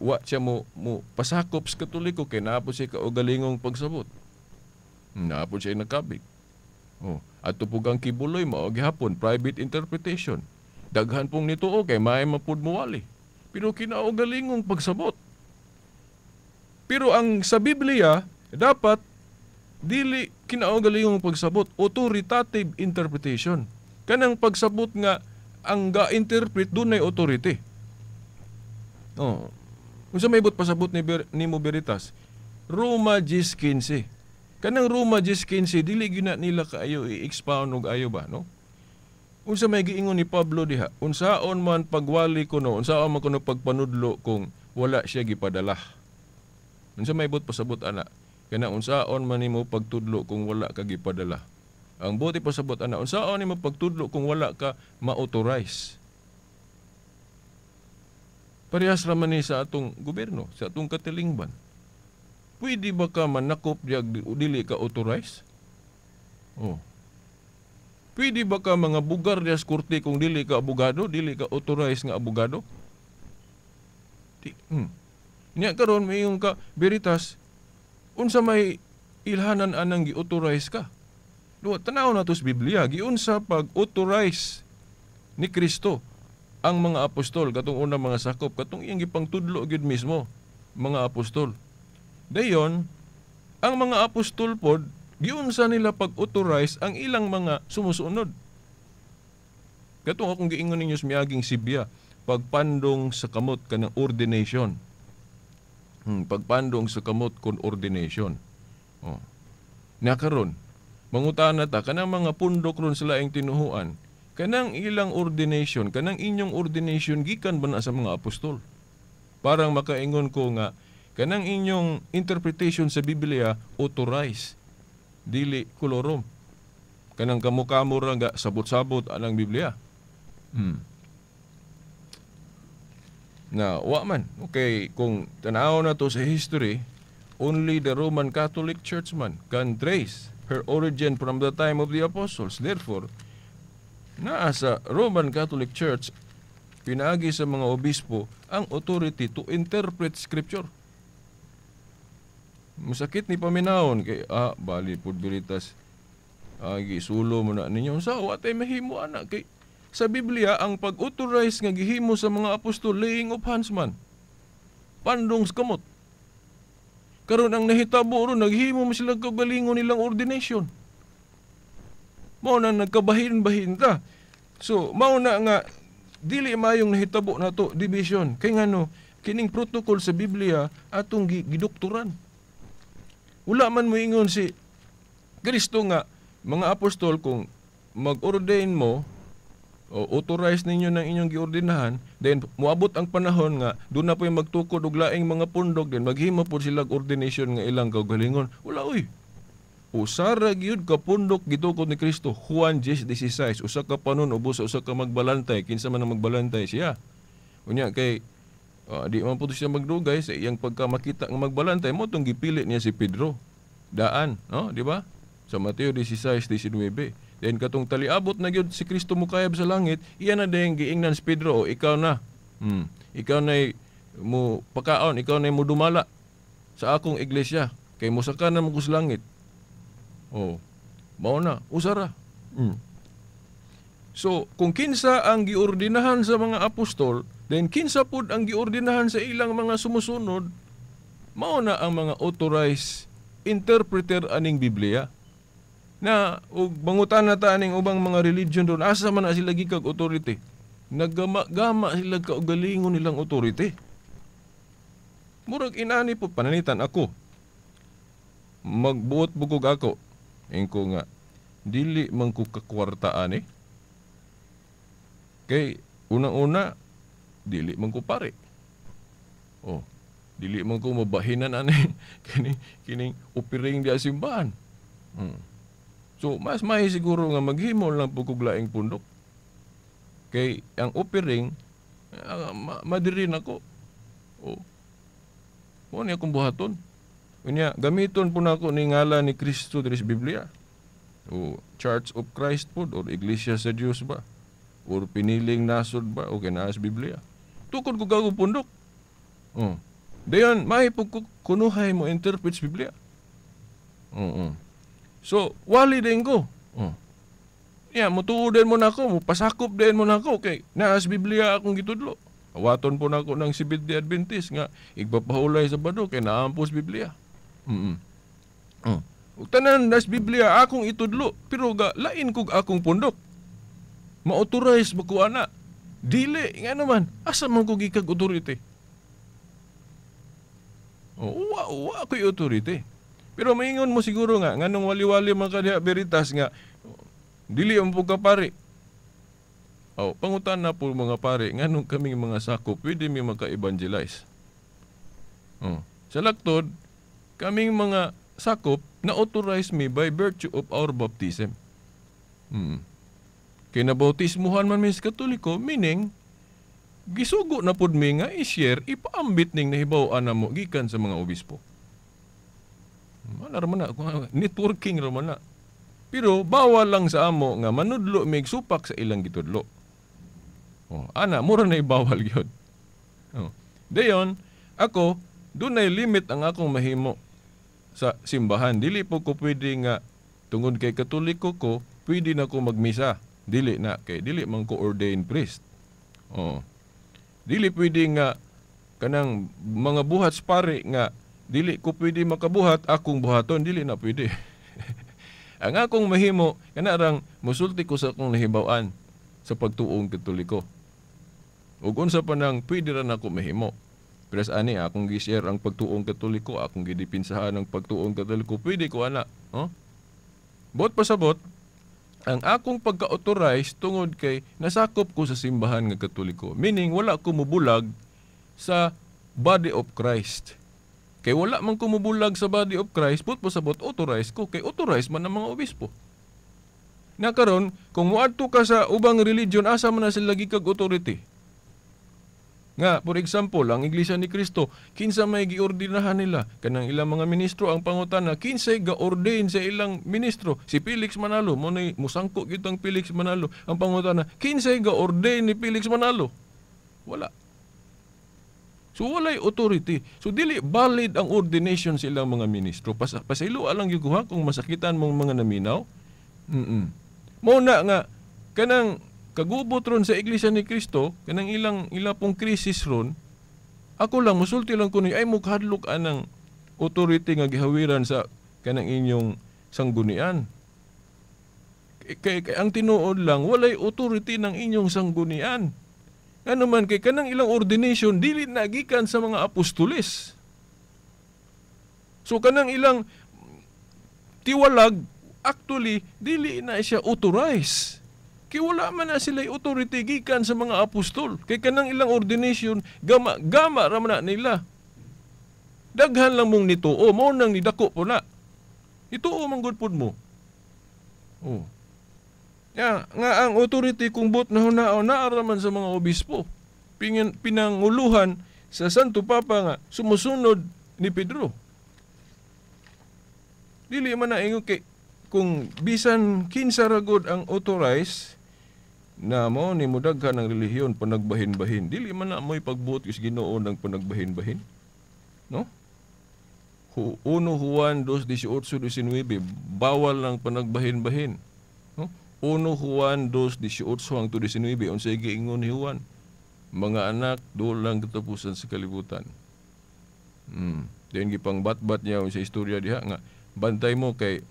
S4: wa siya mo mo pasakop sa Katoliko kay naa po siya kaugalingong pagsabot. Naa po siya nakabig. Oh, ato po kang Quiboloy, mao gihapon private interpretation. Daghan pong nito okay, maay mapud mowali. Pero kinaugalingong pagsabot. Pero ang sa Biblia dapat dili kinaugalingong pagsabot, authoritative interpretation. Kanang pagsabot nga ang ga-interpret dunay authority. Oh. Unsa may but pasabot ni nimo Veritas? Roma 10:15. Kanang Roma 10:15 dili gyud na nila kaayo i-expound og ayo ba, no? Unsa may giingon ni Pablo diha? Unsaon man pagwali kuno, unsaon man kuno pagpanudlo kung wala siya gipadala? Unsa may but pasabot ana? Kana unsaon man nimo pagtudlo kung wala ka gipadala? Ang buti pasabot ana, unsaon nimo pagtudlo kung wala ka ma-authorize? Parehas ra man ni sa atong gobyerno, sa atong katilingban. Pwede ba ka manakop diag dili ka authorize? Oh. Pwede ba ka mga bugar dias korte kung dili ka abogado, dili ka authorized nga abogado? Nya karon mayong ka Veritas, unsa may ilhanan anang gi-authorize ka? Do tan-aw nato sa Biblia, giunsa pag-authorize ni Kristo ang mga apostol katong unang mga sakop, katong iyang gipangtudlo gyud mismo mga apostol. Dayon ang mga apostol pod giunsa nila pag-authorize ang ilang mga sumusunod. Katong akong giingon ninyo sa miaging Sibya, pagpandong sa kamot kanang ordination. Pagpandong sa kamot kon ordination. Oh. Nakaron, mangutana ta kanang mga pundok ron sa laing tinuhuan, kanang ilang ordination, kanang inyong ordination gikan ba na sa mga apostol? Parang makaingon ko nga kanang inyong interpretation sa Biblia authorized, dili kolorom. Kanang kamo-kamo ra nga sabot-sabot anang Biblia. Na wa man. Okay, kung tanaw na to sa history, only the Roman Catholic Church man can trace her origin from the time of the apostles. Therefore, naa sa Roman Catholic Church pinaagi sa mga obispo ang authority to interpret scripture. Masakit ni paminawon kay bali pud Veritas, gisulo mo na ninyo sa wa tay mahimo ana kay sa Biblia ang pag-authorize nga gihimo sa mga apostol, laying of hands man, pandong sa kamot. Karon ang nahitabo ron, naghimo man sila kagalingon nilang ordination. Mao na nagkabahin-bahin ta. So mao na nga dili mayong nahitabo nato division kay ngano kining protocol sa Biblia atong gidoktoran. Wala man moingon si Kristo nga mga apostol kung mag-ordain mo o authorize ninyo ng inyong giordinahan, then moabot ang panahon nga doon na po yung magtukod og laing mga pundok, then maghimo po sila ordination nga ilang kaugalingon. Wala oy. Usara gyud ka pundok gitukod ni Kristo. Juan 10:16, usa ka panon ubos sa usa ka magbalantay, kinsa man ang magbalantay siya. Unya kay di man po siya magdugay sa iyang pagka makita nga magbalantay mo tong gipili niya si Pedro. Daan, no, di ba? Sa Mateo 16:19. Then katong taliabot na gyud si Kristo mukayab sa langit, iya na dayong giingnan si Pedro, o ikaw na. Ikaw na mo pakaon, ikaw na mo dumala sa akong iglesia kay mosaka na mo sa langit. Oh. Mao na, usara. So, kung kinsa ang giordinahan sa mga apostol, then kinsa pud ang giordinahan sa ilang mga sumusunod, mao na ang mga authorized interpreter aning Biblia. Na og mangutan na ta aning ubang mga religion doon, asa man na sila gikag authority? Naggama-gama sila kaugalingon nilang authority. Murag inani po pananitan ako. Magbuot bugog ako. Ingko nga dili man ko kakwarta ani. Kay unang-una dili man ko pare. Oh, dili man ko mabahinan ani kini kining opiring di simbahan. So mas may siguro nga maghimo lang po kog laing pundok. Kay ang opiring madiri nako. Oh. Mo ni akong buhaton. Unya gamiton po nako ni ngalan ni Kristo diri sa Biblia. O Church of Christ pod or Iglesia sa Dios ba? Or piniling nasod ba? O kay naa sa Biblia. Tukod ko gagong pundok. Oh. Dayon may pug kunuhay mo interpret sa Biblia. Oo. So, wali din ko. Oh. Ya, mutuo din mo nako, mupasakop din mo nako kay naa sa Biblia akong gitudlo. Awaton po nako ng Seventh-day Adventist nga igpapahulay sa bado kay naampos Biblia. Oh. Ug tanan nas Biblia akong itudlo, pero ga lain kog akong pundok. Ma-authorize ba ko ana? Dili nga naman, asa man ko gikag authority? Oh, wa ko'y authority. Pero maingon mo siguro nga nganong wali-wali man ka diha Veritas nga dili man po ka pare. Oh, pangutan na po mga pare, nganong kaming mga sakop pwede mi maka-evangelize. Oh, sa laktod, kaming mga sakop na authorize me by virtue of our baptism. Kay nabautismuhan man mi sa Katoliko, meaning gisugo na pud mi nga i-share, ipaambit ning nahibaw-an namo gikan sa mga obispo. Mana ra man na, networking ra man na. Pero bawal lang sa amo nga manudlo mig supak sa ilang gitudlo. Oh, ana mura na ibawal gyud. Oh. Dayon ako dunay limit ang akong mahimo sa simbahan. Dili po ko pwede nga tungod kay Katoliko ko, pwede na ko magmisa. Dili na kay dili man ko ordained priest. Oh. Dili pwede nga kanang mga buhat sa pare nga dili ko pwede makabuhat akong buhaton, dili na pwede. Ang akong mahimo kana rang musulti ko sa akong nahibaw-an sa pagtuong Katoliko. Ug unsa pa nang pwede ra nako mahimo. Pero sa ani akong gi-share ang pagtuong Katoliko, akong gidipinsahan ang pagtuong Katoliko, pwede ko ana, oh? Bot pasabot, ang akong pagka-authorize tungod kay nasakop ko sa simbahan nga Katoliko. Meaning wala ko mubulag sa body of Christ. Kay wala man ko mubulag sa body of Christ, but pasabot authorized ko kay authorized man ang mga obispo. Na karon, kung moadto ka sa ubang religion, asa man na sila gikag authority? Nga, for example, ang Iglesia ni Cristo, kinsa may giordinahan nila? Kanang ilang mga ministro ang pangutana, kinsay ga-ordain sa ilang ministro? Si Felix Manalo, mo nay musangko gyud ang Felix Manalo. Ang pangutana, kinsay ga-ordain ni Felix Manalo? Wala. So walay authority. So dili valid ang ordination sa ilang mga ministro. Pasaylo alang gyud ko kung masakitan mong mga naminaw. Mo na nga kanang kagubot ron sa Iglesia ni Cristo, kanang ilang ila pong krisis ron, ako lang musulti lang kuno ay mukhadlok anang authority nga gihawiran sa kanang inyong sanggunian. Kay ang tinuod lang walay authority ng inyong sanggunian. Ano man kay kanang ilang ordination dili na gikan sa mga apostoles. So kanang ilang tiwalag actually dili na siya authorized. Kay wala man na sila authority gikan sa mga apostol. Kay kanang ilang ordination gama gama ra man na nila. Daghan lang mong nituo, mao nang nidako po na. Ituo man gud pud mo. Oh. Ya, nga ang authority kung bot na hunao naara man sa mga obispo. Pinanguluhan sa Santo Papa nga sumusunod ni Pedro. Dili man na ingon kay Kung bisan kinsa ra gud ang authorized na mo ni mudaghan ang relihiyon panagbahin-bahin, dili man na mo'y pagbuot is Ginoo ng panagbahin-bahin. No? 1 Juan 2:18-19, bawal ang panagbahin-bahin. No? 1 Juan 2:18-19, unsay giingon ni Juan? Mga anak, dool lang katapusan sa kalibutan. Then gipangbatbat niya sa istorya diha nga bantay mo kay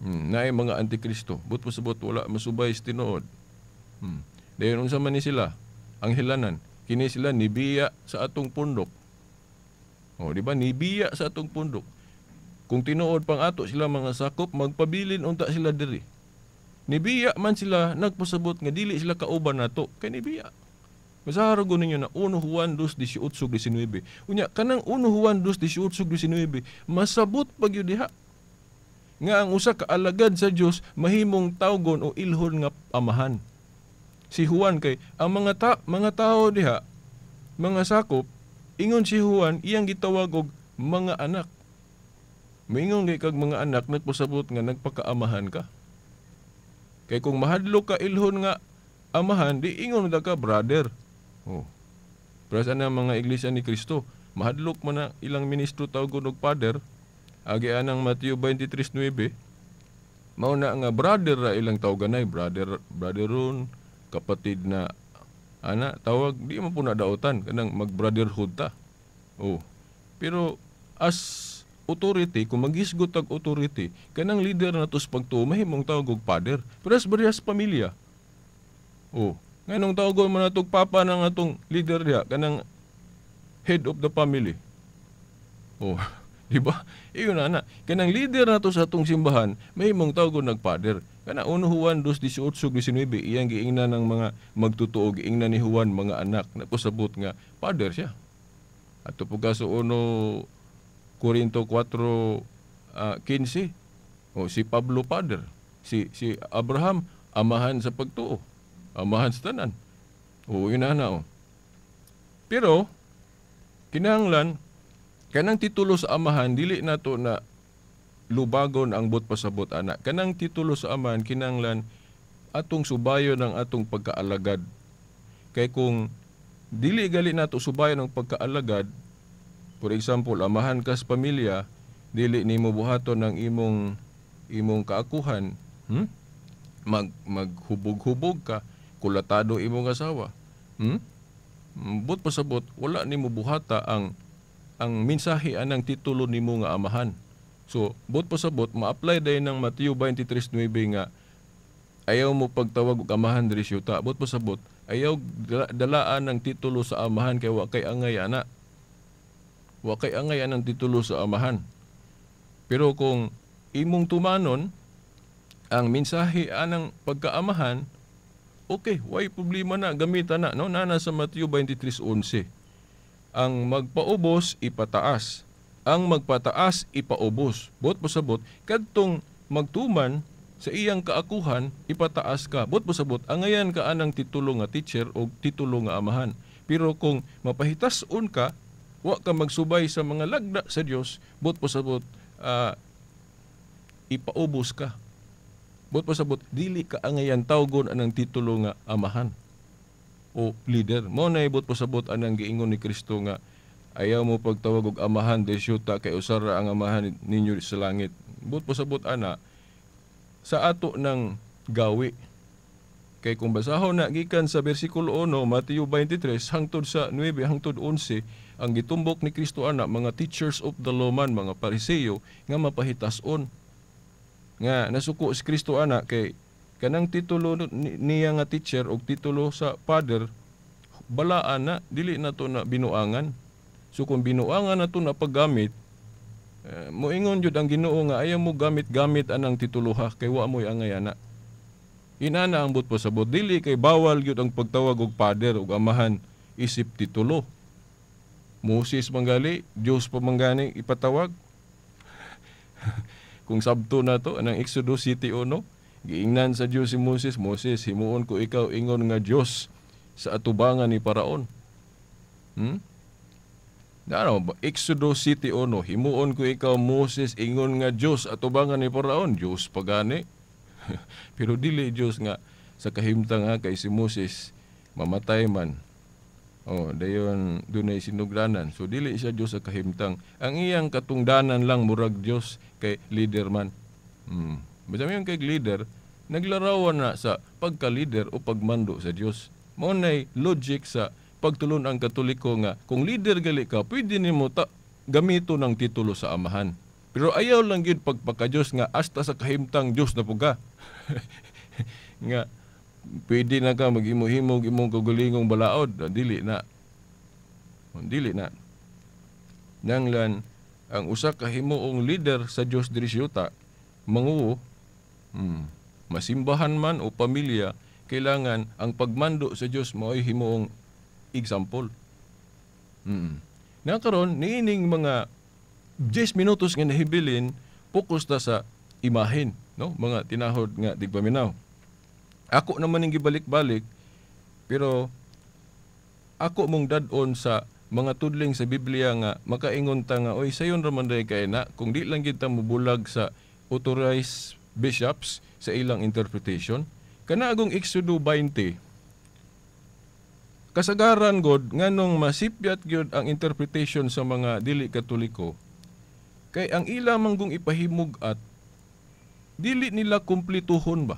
S4: naay mga antikristo. But pasabot wala masubay sa tinuod. Dayon unsa man ni sila? Anghilanan. Kini sila nibiya sa atong pundok. O, di ba? Nibiya sa atong pundok. Kung tinuod pang ato sila mga sakop, magpabilin unta sila diri. Nibiya man sila, nagpasabot nga dili sila kauban nato kay nibiya. Masaharo ninyo na 1 Juan 2:18-19. Unya kanang 1 Juan 2:18-19 masabot pag yun diha nga ang usa ka alagad sa Dios mahimong tawgon o ilhon nga amahan. Si Juan kay ang mga tao diha, mga sakop, ingon si Juan iyang gitawag og mga anak. Moingon kay kag mga anak nagpasabot nga nagpakaamahan ka. Kay kung mahadlok ka ilhon nga amahan, di ingon ta ka brother. Oh. Pero sa mga iglesia ni Kristo, mahadlok man na ilang ministro tawgon og father. Agi anang Mateo 23:9, mao na nga brother ra ilang tawganay, brother, brotherun, kapatid na ana tawag, di man po na daotan kanang mag-brotherhood ta. Oh. Pero as authority, kung maghisgot tag authority, kanang leader na to sa pagtuo mahimong tawag og father. Pero as barehas pamilya. Oh. Nganong tawagon man natog papa ng atong leader diha, kanang head of the family. Oh, di ba? Iyon na na. Kanang leader nato sa atong simbahan, mahimong tawagon nag-father. Kana 1 Juan 2:18-19, iyang giingnan ng mga magtutuo, giingnan ni Juan mga anak, nagpasabot nga father siya. Ato po ka sa 1 Corinto 4:15, oh, si Pablo father, si Abraham amahan sa pagtuo, amahan sa tanan. O, yun na na. Oh. Pero kinahanglan kanang titulo sa amahan dili nato na lubagon ang buot pasabot ana. Kanang titulo sa amahan kinahanglan atong subayon ang atong pagkaalagad. Kay kung dili gali nato subayon ang pagkaalagad, for example, amahan ka sa pamilya, dili nimo buhaton ang imong kaakuhan, maghubog-hubog ka, kulatado imong asawa. But pasabot wala nimo buhata ang mensahe anang titulo nimo nga amahan. So, but pasabot ma-apply dayon ng Mateo 23:9 nga ayaw mo pagtawag og amahan diri syuta. But pasabot ayaw dalaan ang titulo sa amahan kay wa kay angay ana. Wa kay angay anang titulo sa amahan. Pero kung imong tumanon ang mensahe anang pagkaamahan, okay, way problema na, gamitan na. No? Nana sa Mateo 23:11. Ang magpaubos, ipataas. Ang magpataas, ipaubos. Bot pasabot, kadtong magtuman sa iyang kaakuhan, ipataas ka. Bot pasabot, angayan ka anang titulo nga teacher o titulo nga amahan. Pero kung mapahitason ka, wa ka magsubay sa mga lagda sa Dios, bot pasabot, ipaubos ka. Bot pasabot, dili ka angayan tawgon anang titulo nga amahan o leader. Mo na ibot pasabot anang giingon ni Kristo nga ayaw mo pagtawag og amahan de syuta kay usara ang amahan ninyo sa langit. Bot pasabot ana sa ato ng gawi. Kay kung basahon na gikan sa bersikulo 1 Mateo 23 hangtod sa 9 hangtod 11, ang gitumbok ni Kristo ana mga teachers of the law man, mga Pariseo nga mapahitason. Nga nasuko si Kristo ana kay kanang titulo niya nga teacher og titulo sa father, balaan na, dili na to na binuangan. So kung binuangan na to na paggamit, moingon jud ang Ginoo nga ayaw mo gamit-gamit anang titulo ha kay wa mo'y angay ana. Inana ang but pasabot, dili kay bawal gyud ang pagtawag og father og amahan isip titulo. Moses manggali, Dios pa manggani ipatawag. Kung sabto na to anang Exodus 7:1, giingnan sa Dios si Moses, Moses, himuon ko ikaw ingon nga Dios sa atubangan ni Paraon. Ano, Exodo 7:1, himuon ko ikaw Moses ingon nga Dios atubangan ni Paraon, Dios pagani. Pero dili Dios nga sa kahimtang nga kay si Moses mamatay man. Oh, dayon dunay sinugdanan. So dili siya Dios sa kahimtang. Ang iyang katungdanan lang murag Dios kay leader man. Basta yung kay leader, naglarawan na sa pagka-leader o pagmando sa Dios. Mao nay logic sa pagtulon ang Katoliko nga kung leader gali ka, pwede nimo ta gamito ng titulo sa amahan. Pero ayaw lang gyud pagpaka-Dios nga hasta sa kahimtang Dios na puga. Nga pwede na ka maghimo-himog imong kaugalingong balaod, dili na. Dili na. Nanglan ang usa ka himuong leader sa Dios diri sa yuta, manguo, masimbahan man o pamilya, kailangan ang pagmando sa Dios mao'y himuong example. Na karon niining mga 10 minutos nga nahibilin, focus ta sa imahen, no? Mga tinahod nga tigpaminaw. Ako naman ning gibalik-balik, pero ako mong dad-on sa mga tudling sa Biblia nga makaingon ta nga oy sayon ra man day kay na kung di lang gid ta mobulag sa authorized bishops sa ilang interpretation. Kana agong Exodo 20, kasagaran god nganong masipyat gyud ang interpretation sa mga dili Katoliko kay ang ila manggong ipahimug at dili nila kumplituhon ba.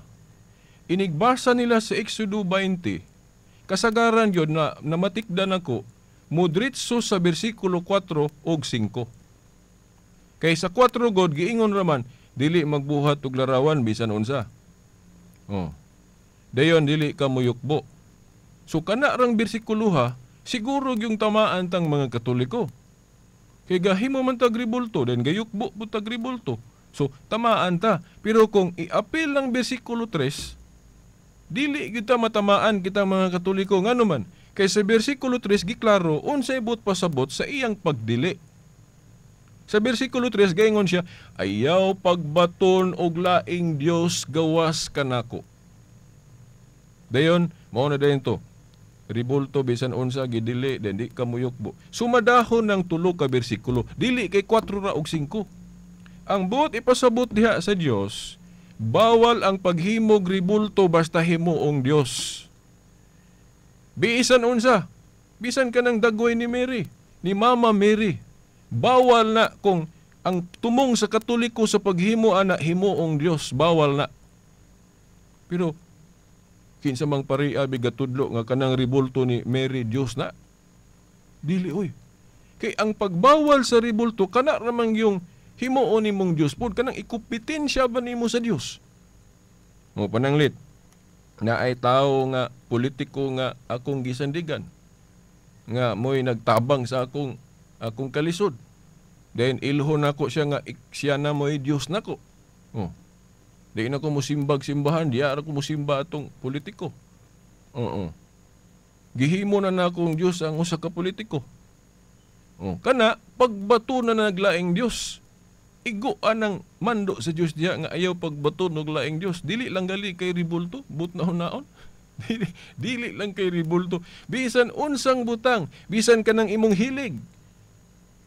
S4: Inigbasa nila sa Exodo 20, kasagaran gyud na namatikdan ako mudritso sa bersikulo 4 og 5. Kay sa 4 god giingon raman dili magbuhat og larawan bisan unsa. Oh. Dayon dili ka moyukbo. So kana rang bersikulo ha, siguro yung tamaan tang mga Katoliko. Kay gahimo man tag ribulto, then gayukbo po tag ribulto. So tamaan ta. Pero kung iapil ang bersikulo 3, dili gyud ta matamaan kita mga Katoliko. Ngano man? Kay sa bersikulo 3 giklaro unsay buot pasabot sa iyang pagdili. Sa bersikulo 3 gaingon siya, ayaw pagbaton og laing Dios gawas kanako. Dayon mao na dayon to. Ribulto bisan unsa gidili den di ka muyukbo. Sumadahon ng tulo ka bersikulo, dili kay 4 ra og 5. Ang buot ipasabot diha sa Dios, bawal ang paghimog ribulto basta himuong Dios. Bisan unsa, bisan ka ng dagway ni Mary, ni Mama Mary. Bawal na kung ang tumong sa Katoliko sa paghimo ana himuong Dios, bawal na. Pero kinsa mang pari abi gatudlo nga kanang ribulto ni Mary Dios na? Dili oy. Kay ang pagbawal sa ribulto kana ramang yung himuon nimong Dios pod, kanang ikumpetensya ba nimo sa Dios? Mo pananglit na ay tao nga politiko nga akong gisandigan nga mo'y nagtabang sa akong kalisod. Then ilhon nako siya nga siya na mo'y Dios nako. Oh. Di na ko musimbag simbahan, di ara ko musimba atong politiko. Oo. Gihimo na nakong Dios ang usa ka politiko. Oh, kana pagbato na naglaing Dios. Igo anang mando sa Dios diha nga ayaw pagbato og laing Dios. Dili lang gali kay ribulto, but na hunaon. Dili lang kay ribulto. Bisan unsang butang, bisan kanang imong hilig.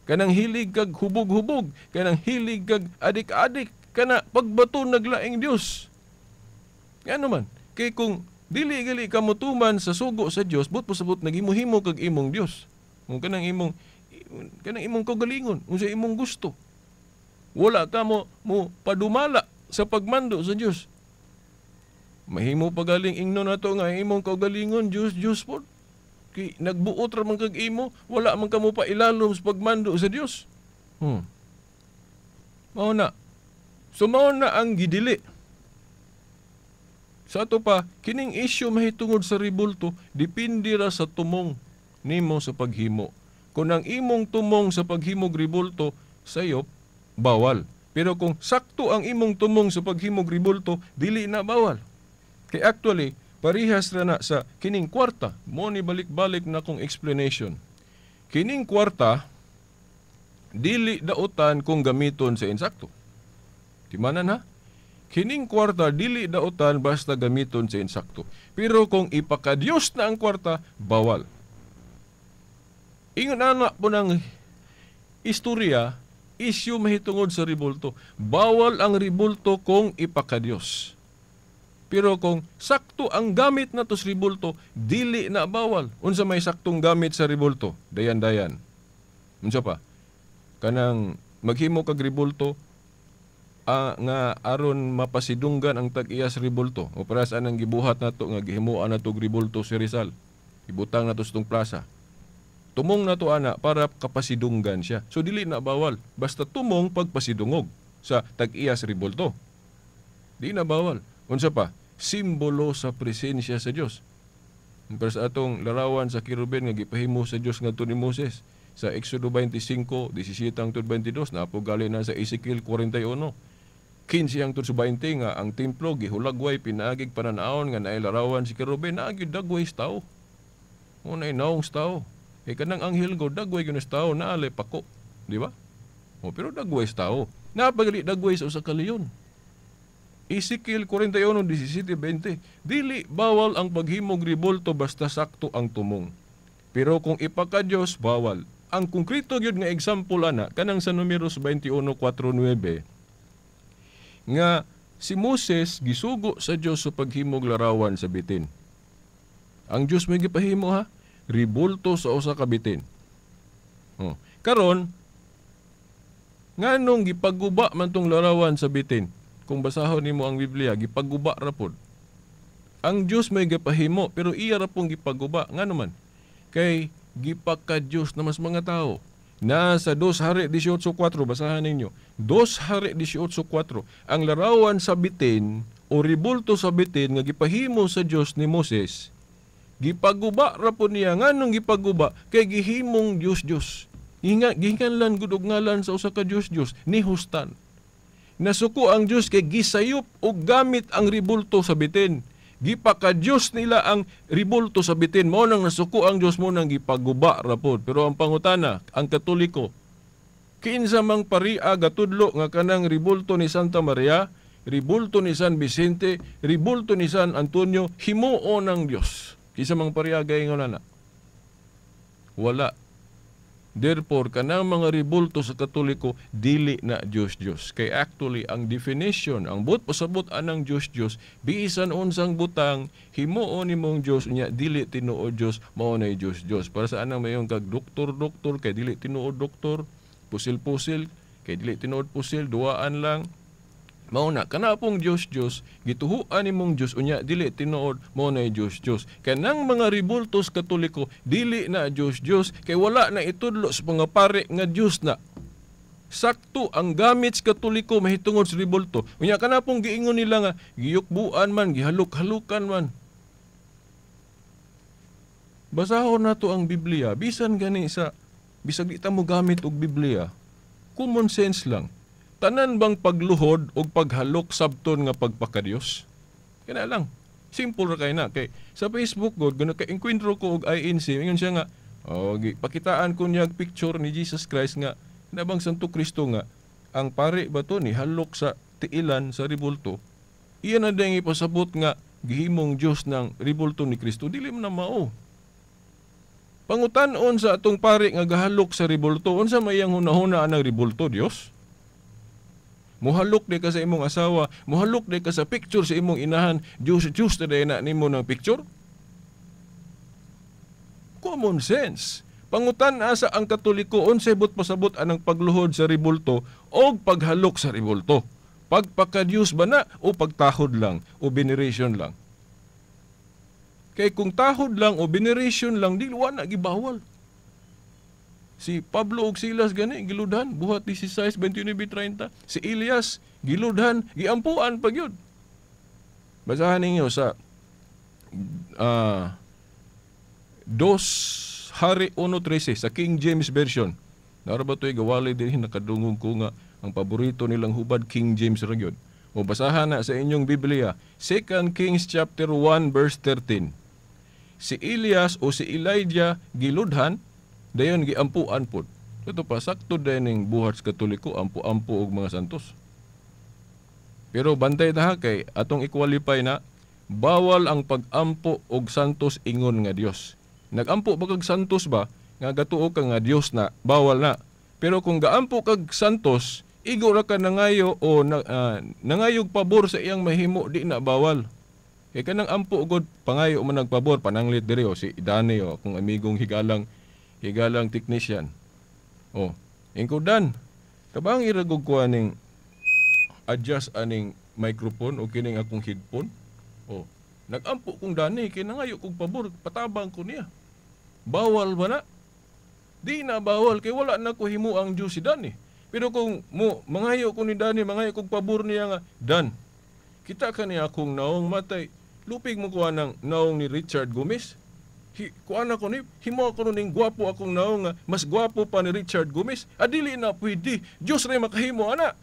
S4: Kanang hilig kag hubog-hubog, kanang hilig kag adik-adik, kana pagbato naglaing Dios. Ngano man, kay kung dili gali ka motuman sa sugo sa Dios, but pasabot naghimo-himo kag imong Dios. Kung kanang imong kaugalingon, unsa imong gusto. Wala ka mo padumala sa pagmando sa Dios. Mahimo pagaling ingnon nato nga imong kaugalingon Dios Dios pod. Kay nagbuot ra man kag imo, wala man kamo pa ilalom sa pagmando sa Dios. Mao na. So mao na ang gidili. Sa ato pa, kining isyu mahitungod sa ribulto, depende ra sa tumong nimo sa paghimo. Kung ang imong tumong sa paghimog ribulto, sayo bawal. Pero kung sakto ang imong tumong sa paghimog ribulto, dili na bawal. Kay actually, parihas ra na sa kining kwarta. Mo ni balik-balik na kong explanation. Kining kwarta, dili dautan kung gamiton sa insakto. Timanan ha? Kining kwarta, dili dautan basta gamiton sa insakto. Pero kung ipakadiyos na ang kwarta, bawal. Ingon ana po ng istorya isyu mahitungod sa ribulto. Bawal ang ribulto kung ipakadiyos. Pero kung sakto ang gamit nato sa ribulto, dili na bawal. Unsa may saktong gamit sa ribulto? Dayan-dayan. Unsa pa? Kanang maghimo kag ribulto nga aron mapasidunggan ang tag-iya sa ribulto. O para sa anang gibuhat nato nga gihimuan nato og ribulto si Rizal. Ibutang nato sa tong plaza. Tumong nato ana para kapasidunggan siya. So dili na bawal. Basta tumong pagpasidungog sa tag-iya sa ribulto. Di na bawal. Unsa pa? Simbolo sa presensya sa Dios. Pero sa atong larawan sa kerubin nga gipahimo sa Dios ngadto ni Moses sa Exodo 25, 17 hangtod 22, napo gali na sa Ezekiel 41. 15 hangtod sa 20 nga ang templo gihulagway pinaagig pananaon nga naay larawan si kerubin, naa gyud dagway sa tao. Unay naong sa tao. Kay kanang anghel go dagway gyud sa tao, naale pako, di ba? O pero dagway sa tao. Napagali dagway sa usa ka leyon. Ezekiel 41, 17, 20. Dili bawal ang paghimog ribulto basta sakto ang tumong. Pero kung ipakadiyos, bawal. Ang konkreto gyud nga example ana kanang sa Numeros 21:4-9 nga si Moses gisugo sa Dios sa paghimog larawan sa bitin. Ang Dios may gipahimo ha, ribulto sa usa ka bitin. Oh. Karon nganong gipaguba man tong larawan sa bitin? Kung basahon nimo ang Biblia, gipaguba ra pod. Ang Dios may gipahimo pero iya ra pong gipaguba. Ngano man? Kay gipaka-Dios na mas mga tao. Nasa 2 Hari 18:4, basahan ninyo. 2 Hari 18:4, ang larawan sa bitin o ribulto sa bitin nga gipahimo sa Dios ni Moses, gipaguba ra po niya. Nganong gipaguba? Kay gihimong Dios-Dios. Gihinganlan gud og ngalan sa usa ka Dios-Dios ni Hustan. Nasuko ang Dios kay gisayop og gamit ang ribulto sa bitin. Gipaka-Dios nila ang ribulto sa bitin. Mao nang nasuko ang Dios, mo nang gipaguba ra pod. Pero ang pangutana, ang Katoliko, kinsa mang paria gatudlo nga kanang ribulto ni Santa Maria, ribulto ni San Vicente, ribulto ni San Antonio, himuon ng Dios? Kinsa mang paria gaingon ana? Wala. Therefore, kanang mga ribulto sa Katoliko, dili na Dios-Dios. Kay actually, ang definition, ang buot pasabot anang Dios-Dios, bisan unsang butang, himuon nimong Dios, unya dili tinuod Dios, mao nay Dios-Dios. Para sa anang mayong kag doktor-doktor, kay dili tinuod doktor, pusil-pusil, kay dili tinuod pusil, duaan lang. Mao na, kana pong Dios-Dios, gituhuan nimong Dios, unya dili tinuod, mao nay Dios-Dios. Kanang mga ribultos Katoliko, dili na Dios-Dios, kay wala na itudlo sa mga pare nga Dios na. Sakto ang gamit sa Katoliko mahitungod sa ribulto. Unya kana pong giingon nila nga giyukbuan man, gihaluk-halukan man. Basahon nato ang Biblia, bisan gani sa bisag di ta mo gamit og Biblia, common sense lang. Tanan bang pagluhod o paghalok sabton nga pagpakadiyos? Kaya lang, simple ra kay na. Kay sa Facebook god, gano kay enkwentro ko og INC, ingon siya nga, oh, pakitaan ko niya picture ni Jesus Christ nga nabang Santo Kristo nga ang pare ba to ni halok sa tiilan sa ribulto. Iyan na ding ipasabot nga gihimong Dios ng ribulto ni Kristo, dili man na mao. Pangutan-on sa atong pare nga gahalok sa ribulto, unsa may iyang hunahuna anang ribulto, Dios? Muhalok di ka sa imong asawa, muhalok di ka sa picture sa imong inahan, Diyos, Diyos na dahil na nimo ng picture? Common sense. Pangutan asa ang Katoliko, unsay but pasabot anang pagluhod sa ribulto o paghalok sa ribulto? Pagpakadiyos ba na o pagtahod lang o veneration lang? Kay kung tahod lang o veneration lang, di wala gibawal. Si Pablo ug Silas gani giludhan, buhat 16:29-30. Si Elias giludhan, giampuan pa gyud. Basahan ninyo sa 2 Hari 1:13 sa King James Version. Nara ba to'y gawali din nakadungog ko nga ang paborito nilang hubad King James ra gyud. O basahan na sa inyong Biblia, 2 Kings chapter 1 verse 13. Si Elias o si Elijah giludhan, dayon giampuan pod. Ito pa sakto din ning buhat sa Katoliko, ampu-ampu og mga santos. Pero bantay ta kay atong i-qualify na bawal ang pag-ampo og santos ingon nga Dios. Nagampo ba kag santos ba nga gatuo ka nga Dios na, bawal na. Pero kung gaampo kag santos, igo ra ka nangayo o nangayog pabor sa iyang mahimo, di na bawal. Kay kanang ampo god pangayo man nagpabor pananglit diri o si Dani o akong amigong higalang higalang technician. Oh, ingko Dan, tabang iragog ko aning adjust aning microphone o kining akong headphone. Oh, nagampo kong Dani kay nangayo kog pabor, patabang ko niya. Bawal ba na? Di na bawal kay wala na ko himo ang Diyos si Dani. Pero kung mo mangayo ko ni Dani, mangayo kog pabor niya nga, Dan, kita ka niya akong naong matay. Lupig mo kuha ng naong ni Richard Gomez. Kuha na ko ni, himo ako ning gwapo akong naong nga, mas gwapo pa ni Richard Gomez. Adili na pwede. Diyos ray makahimo ana.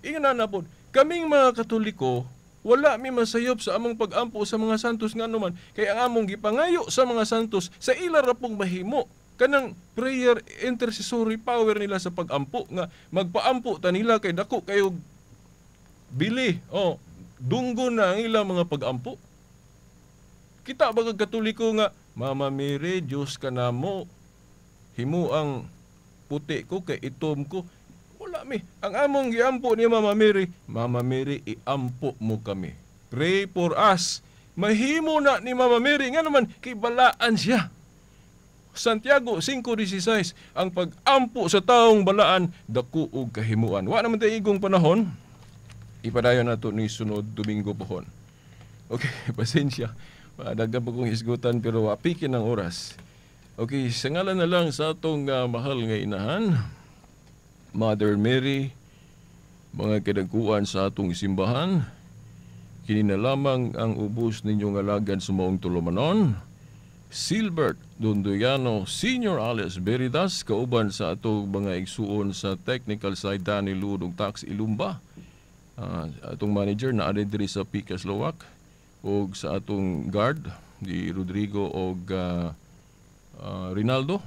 S4: Ingan na po, kaming mga Katoliko, wala mi masayop sa among pag-ampo sa mga santos nga anuman. Kaya ang among gipangayo sa mga santos, sa ila ra pong mahimo. Kanang prayer intercessory power nila sa pag-ampo nga magpaampo ta nila kay dako kayo bili o dunggo na ang ilang mga pag-ampo. Kita ba kag Katoliko nga Mama Mary, Diyos ka namo, himo ang puti ko kay itom ko. Wala mi. Ang among giampo ni Mama Mary, Mama Mary, iampo mo kami. Pray for us. Mahimo na ni Mama Mary nga naman kay balaan siya. Santiago 5:16, ang pag-ampo sa taong balaan dako og kahimuan. Wa naman tay igong panahon. Ipadayon nato ni sunod Domingo pohon. Okay, pasensya. Daghan pa kong hisgutan pero apikin ang oras. Okay, sa ngalan na lang sa atong mahal nga inahan, Mother Mary, mga kadagkuan sa atong simbahan, kini na lamang ang ubos ninyong alagad sa maong tulumanon, Silbert Dondoyano Senior alias Veritas, kauban sa atong mga igsuon sa technical side, Danny Lud ug Tax Ilumba, atong manager na ari diri sa Picas Lowak, ug sa atong guard di Rodrigo og Rinaldo.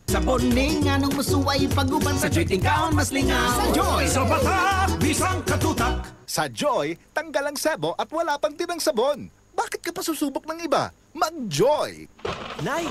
S5: Sa boning anong musuway paguban sa Joy tingkaon mas lingaw.
S6: Sa Joy sa batak bisang katutak.
S7: Sa Joy, tanggal ang sebo at wala pang tinang sabon. Bakit ka pa susubok ng iba? Mag-Joy!
S8: Nay,